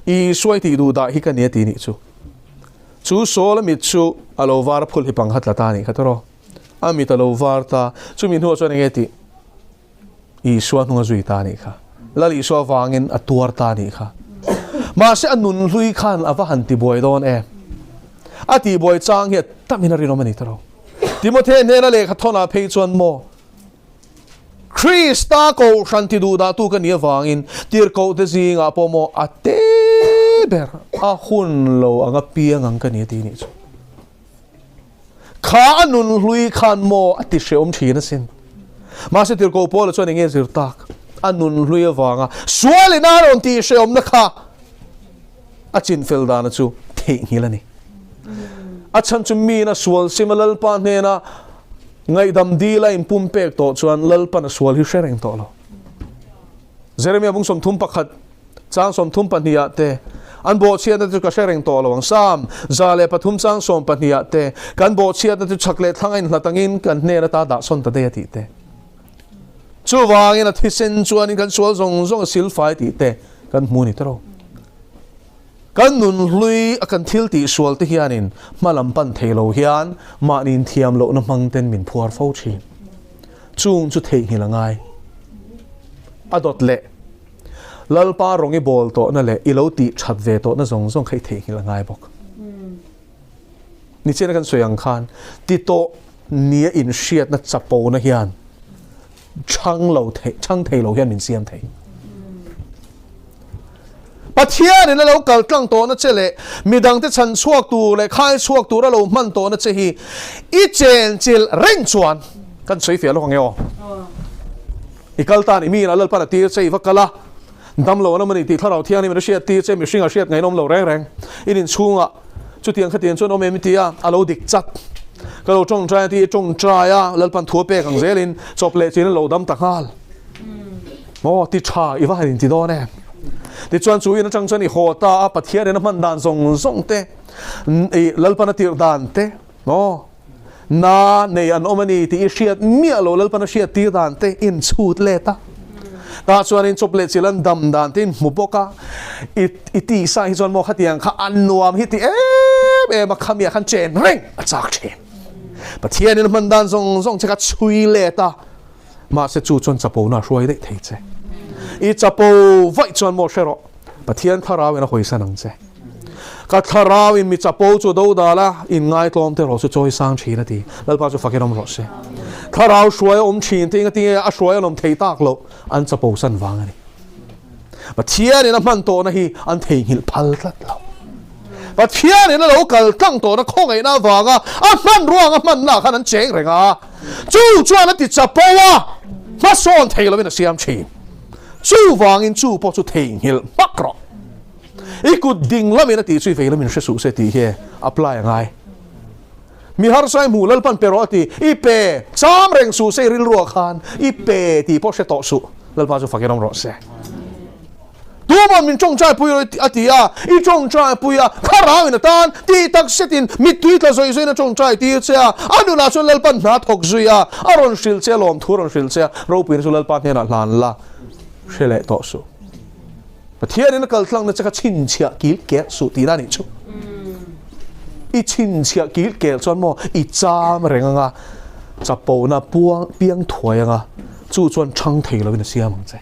Isua i tih duh dah hi ka ni a ti nih chu. Chu Saul a mit chu a lo var a phul hi pang kha tla ta a nih kha tawh. A mit a lo var ta. Chumi hnuah chuan enge tih? Isua hnung a zui ta a nih kha. Lal Isua vangin a tuar ta a nih kha. Mahse a nun hlui khan a va han tibuai dawn em? A tihbuai chang hi a tamin a rinawm a ni tawh. Timothea hnena lehkha thawnah phei chuan maw? Krista kohhran ti duhdahtu ka nih avangin tirhkohte zingah pawh maw a te ber a hun lo anga piang ang ka ni a ti nih chu. Kha a nun hlui khan maw a ti hrehawm thin asin. Mahse tirhkoh Paula chuan enge zir tak? A nun hlui avanga sualin a rawn tih hrehawmna kha a chinfel dana chu theihnghilh a ni. A chhan chu miin a sual sim a Lalpa hnena Ngaihdam dil a inpumpek tawh chuan Lalpan a sual hi hre reng tawh lo. Jeremia bung 31 chang 32 ah te, An bawhchhiatna chu ka hre reng tawh lo ang. Psalm 103 chang 12 ah te, Kan bawhchhiatna chu chhak leh thlang a inhlat angin kan hnen ata dah sawn ta daih a tih te. Chuvangin a thisen chuanin kan sual zawng zawng a silfai tih te kan hmu ni tawh. Kan nun hlui a kan thil tih sual te hianin hma lam pan thei lo hian mahni inthiam lohna hmang ten min phuar fo thin. Chung chu theihnghilh a ngai. A dawt leh Lalpa rawng i bawl tawhna leh i lo tih that ve tawhna zawng zawng kha i theihnghilh a ngai bawk. Nichina kan sawi ang khan ti tawh nia inhriatna chapona hian chhang lo thei chhang thei lo hian min siam thei. Pathianin a lo kal tlang tawhna che leh midangte chhan chhuak tur leh khai chhuak tur a lo hman tawhna che hi i chen chilh reng chuan kan sawi fiah lawk ang e aw. I kal tan i mi in a Lalpan a tir che i va kal a, dam lo an awm a ni tih Thlarau Thianghlim in a hriat tir che mihring a hriat ngainawm lo reng reng. In inchhungah chutiang khatiang chuan awm em i ti a, a lo dik chat. Ka lo tawngtai a ti i tawngtai a, Lalpan thu a pek ang zelin chawp leh chin a lo dam ta nghal. Maw ti tha i va han inti dawn em? Tichuan chu in atang chuan i haw ta a, Pathian in a hman dan zawng zawng te, i Lalpan a tirh dan te, maw na nei an awm a ni tih i hriat miah lo Lalpan a hriat tir dan te in chhut let a. Tah chuan in chawp leh chilh an dam dan te in hmu bawk a, i i tihsa hi chuan maw khatiang kha a nuam hi ti em em a, khamiah khan chen reng a chak thin. Pathian in a hman dan zawng zawng che kha chhui let a. Mahse chu chuan chapona a hruai daih thei che. I chapo vaih chuan maw hre rawh, Pathian thlarau in a hawisan ang che. Ka thlarau in mi chapo chu do dal a, in ngaitlawm te rawh chu chawi sang thin a ti. Lalpa chu fakin awm rawh se. Thlarau hruai a awm thin te inga tinge a hruai an awm thei tak loh, an chapo san vang a ni. Pathian in a hman tawhna hi an theihnghilh phal tlat lo. Pathian in a lo kal tlang tawhna khawngaihna avanga a hmanrua anga hmanna ah khan an cheng reng a. Chu chuan a ti chapo a, hmasawn thei lovin a siam thin. Chuvangin chu pawh chu theihnghilh hmak rawh. I kut ding lamin a tih chu i vei lamin hre suh se tih hi apply a ngai. Mi harsa i hmuh Lalpan pe rawh a ti, i pe cham reng suh se i rilruah khan i pe tih pawh hre tawh suh. Lalpa chu fakin awm rawh se. Tuma'n min tawngtai pui rawh a ti a, i tawngtai pui a, thlarau in a tan tih tak setin mittui tla zawih zawih in a tawngtai tir che a, a nunah chuan Lalpan hna thawk zui a, a rawn hrilh che a, lawmthu a rawn hrilh che a, ropuina chu Lalpa hnenah hlan la hre leh tawh suh. Pathianin a kal tlangna che kha chhinchhiah kil kel suh tihna a nih chu. I chhinchhiah kil kel chuan maw i cham reng anga, chapona puang piang thuai anga, chu chuan chhang thei lovin a siam ang che.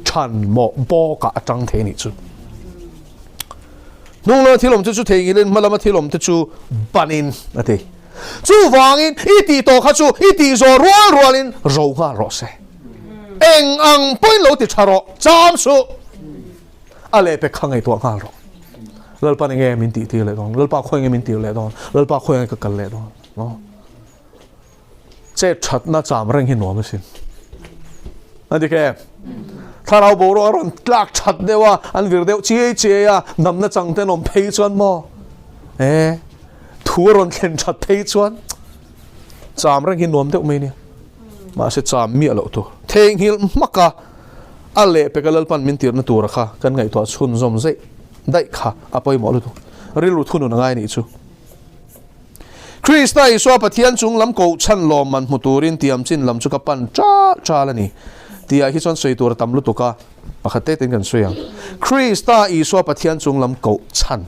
Chhan mawh bawkah a tang thei a nih chu. Hnung lama thil awm te chu theihnghilhin hma lama thil awm te chu banin a ti. Chuvangin i tih tawh kha chu i tih zawh rual rualin ro nghal rawh se. Eng ang pawhin lo ti tha rawh, cham suh. A lehpek kha ngaihtuah nghal rawh. Lalpa enge min tih tir leh dawn? Lalpa khawi nge min tir leh dawn? Lalpa khawi nge ka kal leh dawn? Chet thatna cham reng hi nuam asin. A dik em? Thlarau boruak a rawn tlak that deuh a, an vir deuh chiai chiai a, namna chang te an awm phei chuan maw? E, thu a rawn thlen that phei chuan. Cham reng hi nuam deuh mai nia. Mahse cham miah loh tur. Theihnghilh hmak a, a lehpek a Lalpan min tirna tura kha kan ngaihtuah chhunzawm zeih daih kha a pawimawh lutuk. Rilru thunun a ngai nih chu. Krista Isua Pathian chung lam kohchhan lawmman hmu turin tiam chin lam chu ka pan ṭal ṭal a ni tihah hi chuan sawi tur a tam lutuk a, pakhat te tein kan sawi ang. Krista Isua Pathian chung lam kohchhan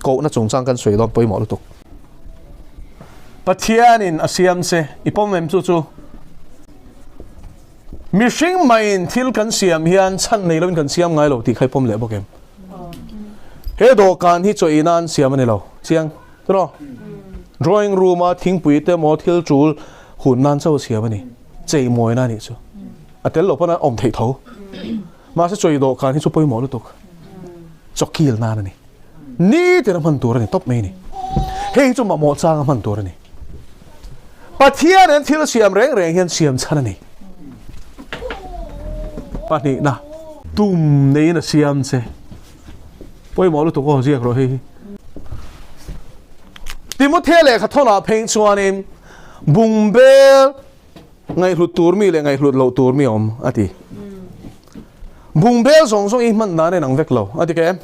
kohna chungchang kan sawi dawn pawimawh lutuk. Pathianin a siam che, i pawm em chu chu? Mihring maiin thil kan siam hian chhan nei loin kan siam ngai lo tih kha i pawm leh bawk em? He dawhkan hi chaw ei nan siam a ni lo chiang tiraw? Drawing room a thingpui te emaw thil tul hun nan chauh a siam a ni. Cheimawi na a nih chu. A tel loh pawn a awm theih tho. Mahse chaw ei dawhkan hi chu pawimawh lutuk. Chaw kil nan a ni. Nitin a hman tur a ni tawp mai a ni. Hei hi chu mamawh chang a hman tur a ni. Pathian hian thil siam reng reng hian siam chhan a ni. Pahnihna, tum neiin a siam che. Pawimawh lutuk aw ziak rawh hei hi. Timothea lehkha thawnah phei chuanin bungbel Ngaihhlut tur mi leh ngaihhlut loh tur mi a awm, a ti. Bungbel zawng zawng i hman dan a inang vek lo, a ti ke em?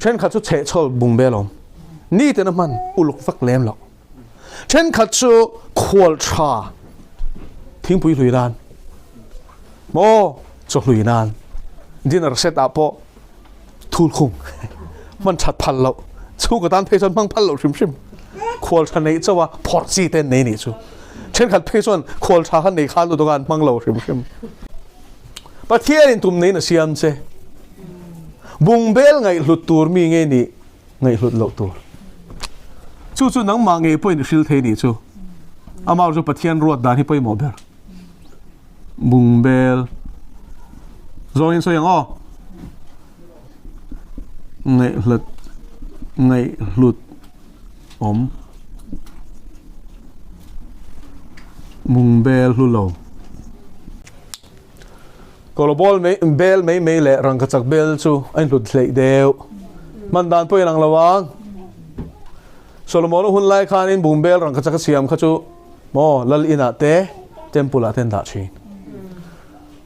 Thenkhat chu chhehchhawl bungbel a awm. Nitin a hman uluk vak lem loh. Thenkhat chu khual tha thingpui hlui nan maw chaw hlui nan dinner set ah pawh thul khung hman that phal loh chhungkaw tan phei chuan hmang phal loh hrim hrim khual tha neih chauh a phawrh chi te an nei nih chu thenkhat phei chuan khual tha kha nei khan lutuk a an hmang lo hrim hrim Pathianin tum neiin a siam che bungbel ngaihhlut tur mi nge nih ngaihhlut loh tur chu chu nangmah ngei pawhin i hril thei nih chu amah chu Pathian ruat dan hi pawimawh ber. Bungbel zawngin sawi ang aw. Ngaihhlut ngaihhlut awm. Bungbel hlu lo. Kawlbawlh mai bel mai mai leh rangkachak bel chu a inhlut hleih deuh. Hman dan pawh inang lo ang. Solomon-a hun lai khanin bungbel rangkachak a siam kha chu Maw lal inah te temple ah te an dah thin.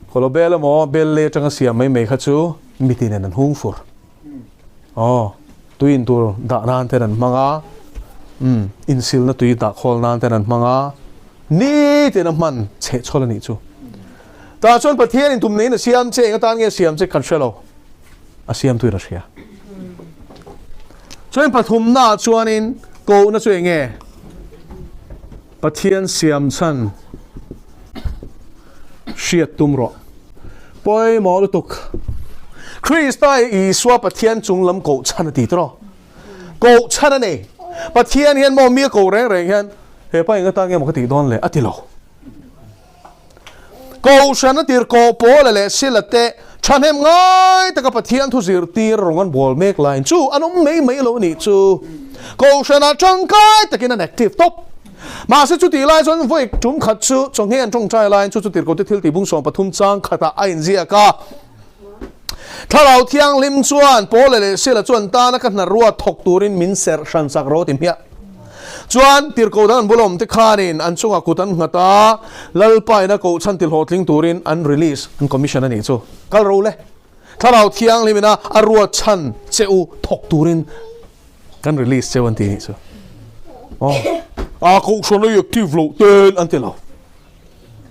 Kawlawbel emaw bel lei atanga siam mai mai kha chu miti nen an hung fur. Aw tui in tur dah nan ten an hmang a, umm insilna tui dah khawl nan ten an hmang a, nitin a hman chhehchhawl a nih chu. Tah chuan Pathian in tum neiin a siam che, eng atan nge a siam che kan hre lo, a siam tuin a hria. Chuan pathumnaah chuanin kohna chu eng nge? Pathian siam chhan hriat tum rawh. Pawimawh lutuk. Krista hi Isua Pathian chung lam koh chhan a ti tawh. Koh chhan a nei. Pathian hian maw mi a koh reng reng hian he pa eng atan nge maw ka tih dawn le a ti lo. Kohhran a tir kawh Paula leh Sila te thahnem ngai taka Pathian thu zirtir rawng an bawl mek laiin chu an awm mai mai lo nih chu. Kohhranah tangkai takin an active tawp. Mahse chutih lai chuan vawi tum khat chu chawnghe an tawngtai laiin chu chu tirhkohte thil tih bung 13 chang khatah a inziak a. Thlarau Thianghlim chuan Paula leh Sila chuan tana ka hnarua thawk turin min serh hran sak ro ti hmiah. Chuan tirhkoh dang an bula awmte khanin an chungah kut an nghat a, Lalpa ina koh chhan tilhlawhtling turin an release, an commission a nih chu. Kal ro le. Thlarau Thianghlim ina a ruat chhan che u thawk turin kan release cheu an ti nih chu. Aw, a kohhran a active loh ten an ti lo.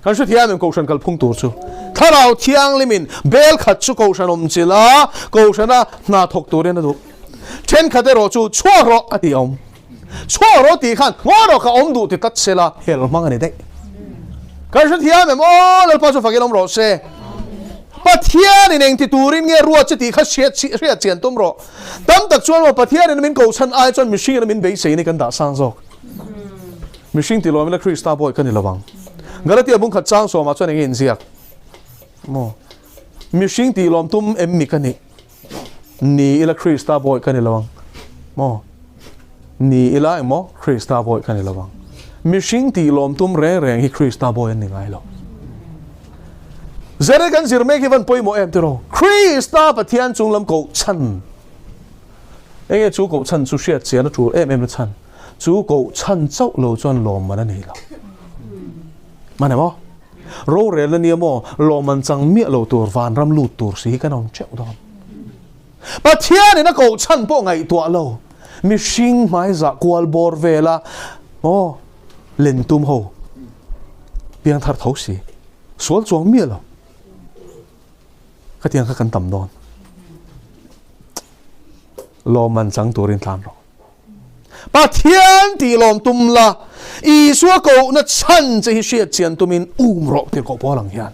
Kan hrethiam em Kohhran kalphung tur chu? Thlarau Thianghlimin bel khat chu Kohhran awm chilh a, Kohhrana hna thawk turin a duh. Thenkhat erawh chu chhuak rawh a ti awm. Chhuak rawh tih khan ngawi rawh ka awm duh ti tlat sela hel hmang a ni daih. Kan hrethiam em? Aw Lalpa chu fakin awm rawh se. Pathianin eng ti turin nge ruat che tih kha hriat chian tum rawh. Tam tak chuan maw Pathianin min kohchhan ai chuan mihringin a min beisei ni kan dah sang zawk. Mihring ti lawm ila Krista bawi ka ni lo ang. Galatia bung khat chang sawmah chuan enge inziak? Maw? Mihring ti lawm tum em mi ka nih? Ni ila Krista bawi ka ni lo ang. Maw? Ni ila emaw Krista bawi ka ni lo ang. Mihring ti lawm tum reng reng hi Krista bawi an ni ngai lo. Zere kan zir mek hi van pawimawh em tiraw? Krista Pathian chung lam koh chhan. Enge chu koh chhan chu hriat chian a tul em em na chhan. Chu koh chhan chauh lo chuan lawmman a nei lo. Mane maw? Rorel a nia maw? Lawmman chang miah lo tur vanram lut tur si hi kan awm teuh dawn. Pathianin a koh chhan pawh ngaihtuah lo. Mihring hmaizah kual bawr vela maw len tum ho piangthar tho si. Sual chuang miah lo. Khatiang kha kan tam dawn. Lawmman chang turin tlan rawh. Pathian tih lawm tum la, Isua kohna chhan che hi hriat chian tumin um rawh tir koh pawl ang hian.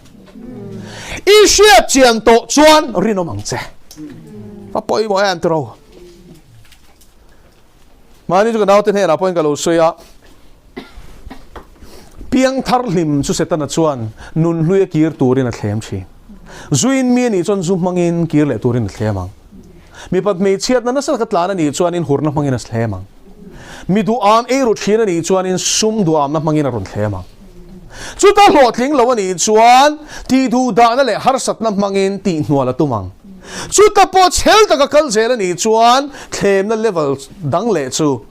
I hriat chian tawh chuan rinawm ang che. Va pawimawh em tiro. Mahni chu ka naute hnenah pawhin ka lo sawi a, Piangthar hlim chu Setana chuan nun hlui a kir turin a thlem thin. Zuin mi a nih chuan zu hmangin kir leh turin a thlem ang. Mipat hmeichhiatna nasa taka tlan a nih chuanin hurna hmangin a thlem ang. Mi duham ei ru thin a nih chuanin sum duhamna hmangin a rawn thlem ang. Chuta hlawhtling lo a nih chuan tihduhdahna leh harsatna hmangin tihhnual a tum ang. Chuta pawh chhel taka kal zel a nih chuan thlemna level dang leh chu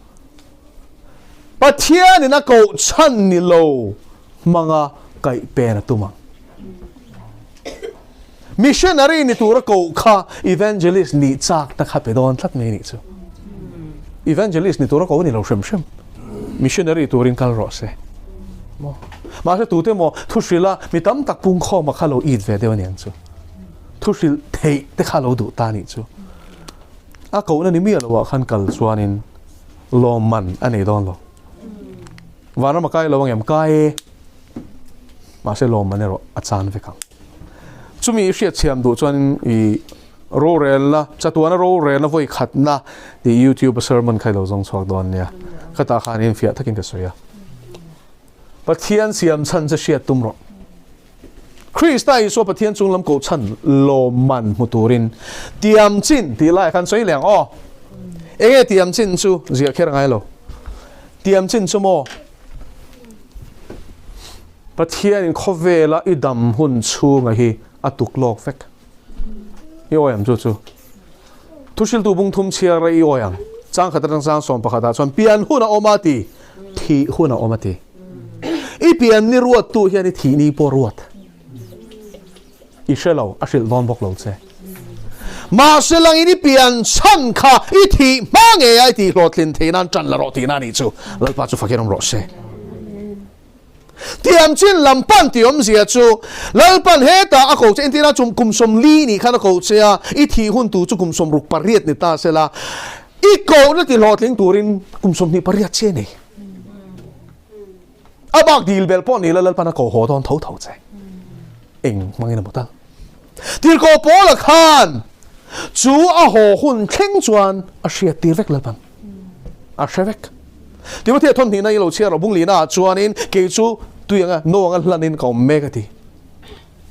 Pathianin a koh chhan ni lo hmanga kaih pen a tum ang. Missionary ni tura koh kha evangelist nih chakna kha pe dawn tlat mai a nih chu. Evangelist ni tura koh a ni lo hrim hrim. Missionary turin kal rawh se. Maw? Mahse tute maw thu hrilha mi tam tak pungkhawma kha lo it ve deuh a niang chu. Thu hrilh theih te kha lo duh ta a nih chu. A kohna ni miah loah khan kal chuanin lawmman a nei dawn lo. Vanram a kai lo ang em? Kai e. Mahse lawmman erawh a chan vek ang. Chumi i hriatchhiam duh chuan i rorelna, chatuana rorelna vawi khatna tih YouTube a sermon kha i lo zawng chhuak dawn nia. Khatah khan infiah takin ka sawi a. Pathian siam chhan che hriat tum rawh. Krista Isua Pathian chung lam kohchhan lawmman hmu turin tiam chin tih laiah khan sawi leh ang aw. Enge tiam chin chu ziah kher ngai lo. Tiam chin chu maw? Pathianin khawvela i dam hun chhunga hi a tuk lawk vek. I awi ang chu chu. Thuhriltu bung thum chhiar rei i awi ang. Chang khat atang chang sawm pakhatah chuan pian hun a awm a ti, thih hun a awm a ti. I pian ni ruattu hian i thih ni pawh ruat. I hre lo, a hrilh dawn bawk lo che. Mahse langin i pian chhan kha i thih hma ngei a i tih hlawhtlin theih nan ṭan la rawh tihna a nih chu. Lalpa chu fakin awm rawh se. Tiam chin lam pan tih awmzia chu Lalpan hetah a ko che entirna chum kum 40 nih khan a ko che a, i thih hun tur chu kum 68 ni ta sela, i kohna ti hlawhtling turin kum 28 che a nei. A bak dil belh pawh ni la Lalpan a ko haw dawn tho tho che. Eng hmangin a maw tal? Tirhkoh Paula khan chu a haw hun thleng chuan a hriat tir vek Lalpan. A hre vek. Timothy a thawn hnihna i lo chhiar rawh bung lihna ah chuanin kei chu tui anga no anga hlanin ka awm mek a ti.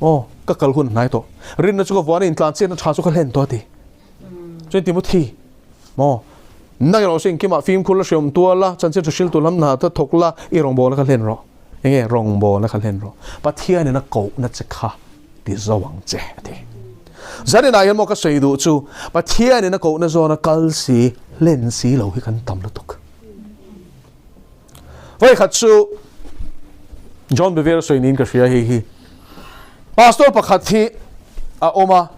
Aw, ka kal hun hnai tawh. Rinna chu ka vuan a intlanchiatna tha chu ka hlen tawh a ti. Chuan Timothy, maw, nang erawh chu engkimah fimkhur la hreawm tual la, chanchin tha hriltu lam hna ta thawk la, i rawngbawlna kha hlen rawh. Enge rawngbawlna kha hlen rawh. Pathianin a kohna che kha ti zo ang che, a ti. Zaninah hian maw ka sawi duh chu, Pathianin a kohna zawna kal si, hlen si lo hi kan tam lutuk. Vawikhat chu John Bevere sawi niin ka hria hei hi. Pastor pakhat hi a awm a,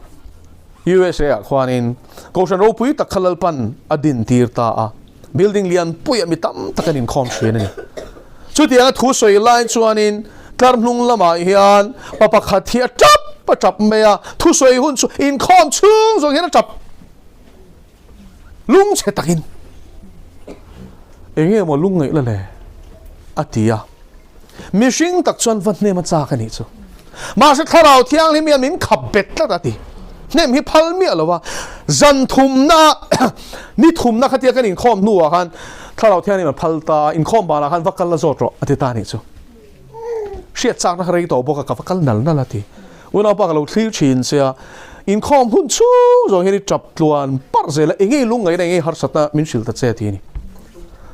USA ah khuanin Kohhran ropui tak kha Lalpan a din tir ta a, building lian puiah mi tam tak an inkhawm thin a ni. Chutianga thu sawi lai chuanin tlar hnung lamah hian pa pakhat hi a tap a tap mai a, thu sawi hun chu inkhawm chhung zawng hian a tap. Lungchhe takin eng nge maw lung ngaih la le a ti a, mihring tak chuan va hnem a chak a nih chu. Mahse thlarau thianghlim hian min khap bet tlat a ti. Hnem hi phal miah lo a, zan thumna ni thumna khatia kan inkhawm hnuah khan thlarau thianghlim a phal ta a, inkhawm banah khan va kal la zawt rawh a ti ta a nih chu. Hriat chakna kha rei tawh bawk a, ka va kal nal nal a ti. Unaupa ka lo thlir thin che a, inkhawm hun chhung zawng hian i tap tluan parh zel a, engei lungngaihna engei harsatna min hrilh ta che ti a ni.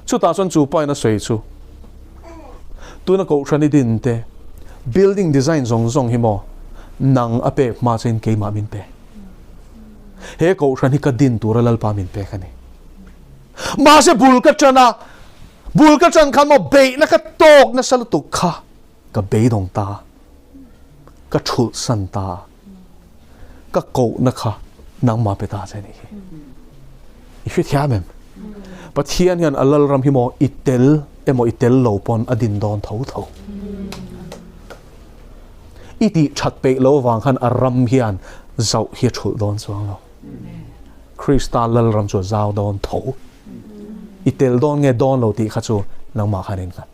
Chutah chuan chu pain a sawi chu, tuna kohhran i din te, building design zawng zawng hi maw nang a pek hma chuan keimah min pe. He kohhran hi ka din tura Lalpa min pek a ni. Mahse bul ka tan a. Bul ka ṭan khan maw beihna ka tawk nasa lutuk kha ka beidawng ta, ka ṭhulhsan ta, ka kohna kha nangmah pe ta che a nih hi. I hrethiam em? Pathian hian a lalram hi maw i tel emaw i tel lo pawn a din dawn tho tho. I tih ṭhat peih lo vang khan a ram hian zauh hi a ṭhulh dawn chuang lo. Krista lalram chu a zau dawn tho. I tel dawn nge dawn lo tih kha chu nangmah khan in nghat.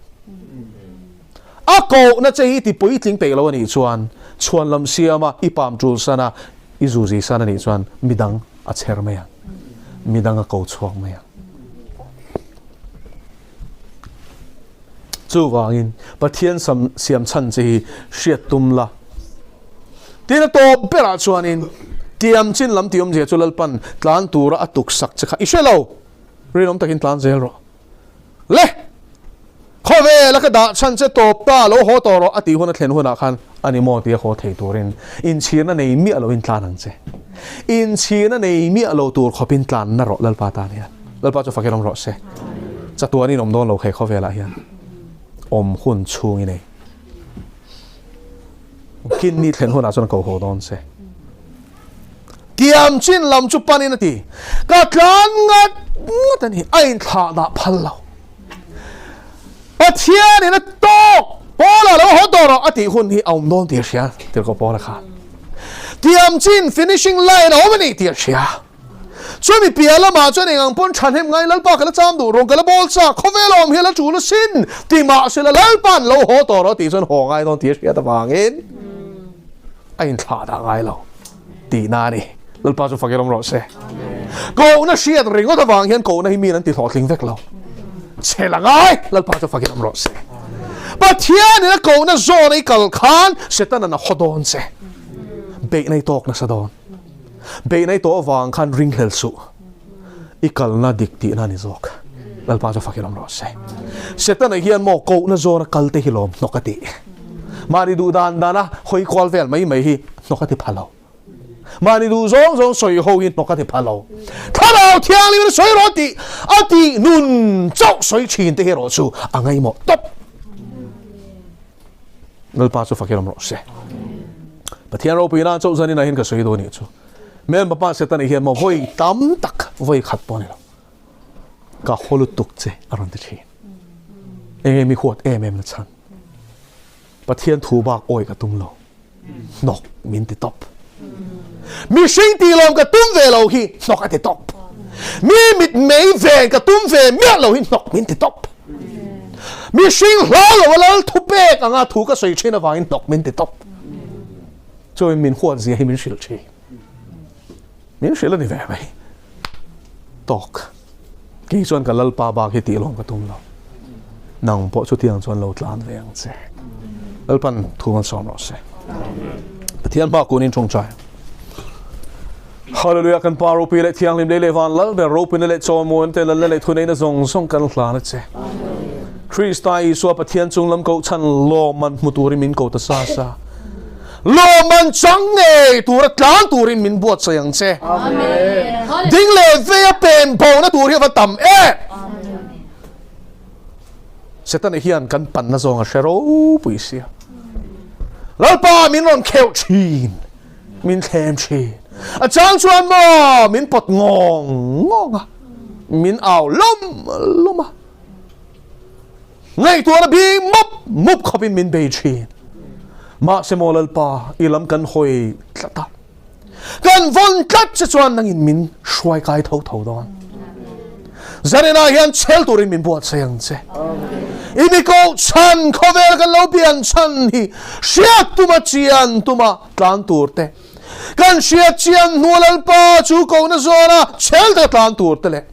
A kohna che hi i ti puitling peih lo a nih chuan chhuan lam siama i pam tul san a, i zuzi san a nih chuan midang a chher mai ang, midang a ko chhuak mai ang. Chuvangin Pathian sam siam chhan che hi hriat tum la. Tin a tawp berah chuanin tiam chin lam tih awmzia chu Lalpan tlan tura a tuksak che kha i hre lo, rinawm takin tlan zel rawh. Le! Khawvela ka dah chhan che tawp ta, lo haw tawh rawh a tih hun a thlen hunah khan a ni maw tia haw thei turin inchhirna nei miah loin tlan ang che. Inchhirna nei miah lo tur khawpin tlan na rawh Lalpa tan hian. Lalpa chu fakin awm rawh se. Chatuanin awm dawn lo khe khawvelah hian awm hun chhung i nei. Kin ni thlen hunah chuan ko haw dawn che. Tiam chin lam chu panin a ti. Ka tlan ngat ngat a ni, a inthlah dah phal lo. Pathianin a tawk, Paula lo haw tawh rawh a tih hun hi a awm dawn tih a hria, tirhkoh Paula khan. Tiam chin finishing line a awm a ni tih a hria. Chumi piah lamah chuan eng ang pawn thahnem ngai Lalpa ka la cham duh rawng ka la bawl chak, khawvel awm hi a la tul asin ti mahsela Lalpa'n lo haw tawh rawh tih chuan haw ngai dawn tih a hriat avangin a inthlah dah ngai lo tihna a ni. Lalpa chu fakir awm rawh se. Kohna hriat ringawt avang hian kohna hi miin an ti hlawhtling vek lo. Chhe la ngai, Lalpa chu fakir awm rawh se. Pathianin a kohna zawn a i kal khan Setana'n a haw dawn che. Beihna i tawk nasa dawn. Beihna i tawh avang khan ringhlel suh. I kalna dik tihna a ni zawk. Lalpa chu fakir awm rawh se. Setana hian maw kohna zawn a kal te hi lawm hnawk a tih. Mahni duh dan dana hawi kual vel mai mai hi hnawk a ti pha lo. Mahni duh zawng zawng sawi ho hi hnawk a ti pha lo. Thlarau Thianghlim in sawi rawh tih a tih nun chauh sawi thin te hi erawh chu a ngaihmawh tawp. Lalpa chu fakir awm rawh se. Pathian ropui nan chauh zanin ah hian ka sawi dawn nih chu. Mel papa Setana hian maw vawi tam tak vawi khat pawh a ni lo. Ka haw lutuk che a rawn ti thin. Enge mi huat em em na chhan. Pathian thu bak awi ka tum lo. Hnawk min ti tawp. Mihring tih lawm ka tum ve lo hi hnawk a ti tawp. Mi mit mei ven ka tum ve miah lo hi hnawk min ti tawp. Mihring hlau lo a lal thu pek anga thu ka sawi thin avangin hnawk min ti tawp. Chuan min huat zia hi min hrilh thin. Min hrilh a ni ve mai. Tawk. Kei chuan ka Lalpa bak hi tih lawm ka tum lo. Nang pawh chutiang chuan lo tlan ve ang che. Lalpan thu malsawm rawh se. Pathian hma kunin tawngtai. Hallelujah kan Pa ropui leh thianghlim lei leh van lal ber ropuina leh chawimawiin te lalna leh thuneihna zawng zawng kan hlan a che. Krista Isua Pathian chung lam koh chhan lawmman hmu turin min ko ta sa sa. Lawmman chang ngei tura tlan turin min buatsaih ang che. Ding leh veia pen bona tur hi a va tam em! Setana hian kan panna zawng a hre ropui sia. Lalpa min rawn kheuh thin, min thlem thin. A chang chuan maw min pawt ngawng ngawng a, min au lawm lawm a. Ngaihtuahna bing mup mup khawpin min bei thin. Mahse maw Lalpa, i lam kan hawi tlat a. Kan vawn tlat che chuan nangin min hruai kai tho tho dawn. Zaninah hian chhel turin min buatsaih ang che. I mi koh chhan khawvel kan lo pian chhan hi hriat tuma chian tuma tlan tur te, Kan hriat chian hnu Lalpa chu kohna zawna chhel taka tlan tur te leh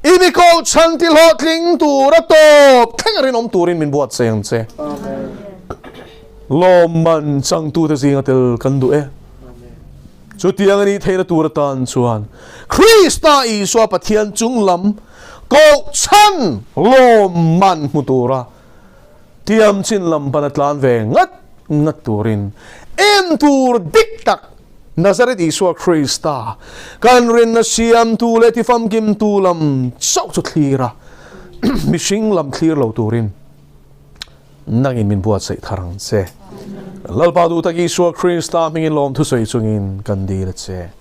i mi koh chhan ti hlawhtling tur a tawp thleng a rinawm turin min buatsaih ang che. Lawmman changtute zinga tel kan duh e. Chutiang a nih theihna tur atan chuan Krista Isua Pathian chung lam koh chhan lawmman hmu tura Tiam chin lam pana tlan ve ngat ngat turin en tur dik tak Nazareth Isua Krista kan rinna siamtu leh tifamkimtu lam chauh chu thlir a. Mihring lam thlir lo turin nangin min buatsaih thar ang che. Lalpa duh tak Isua Krista hmingin lawmthu sawi chungin kan dil a che.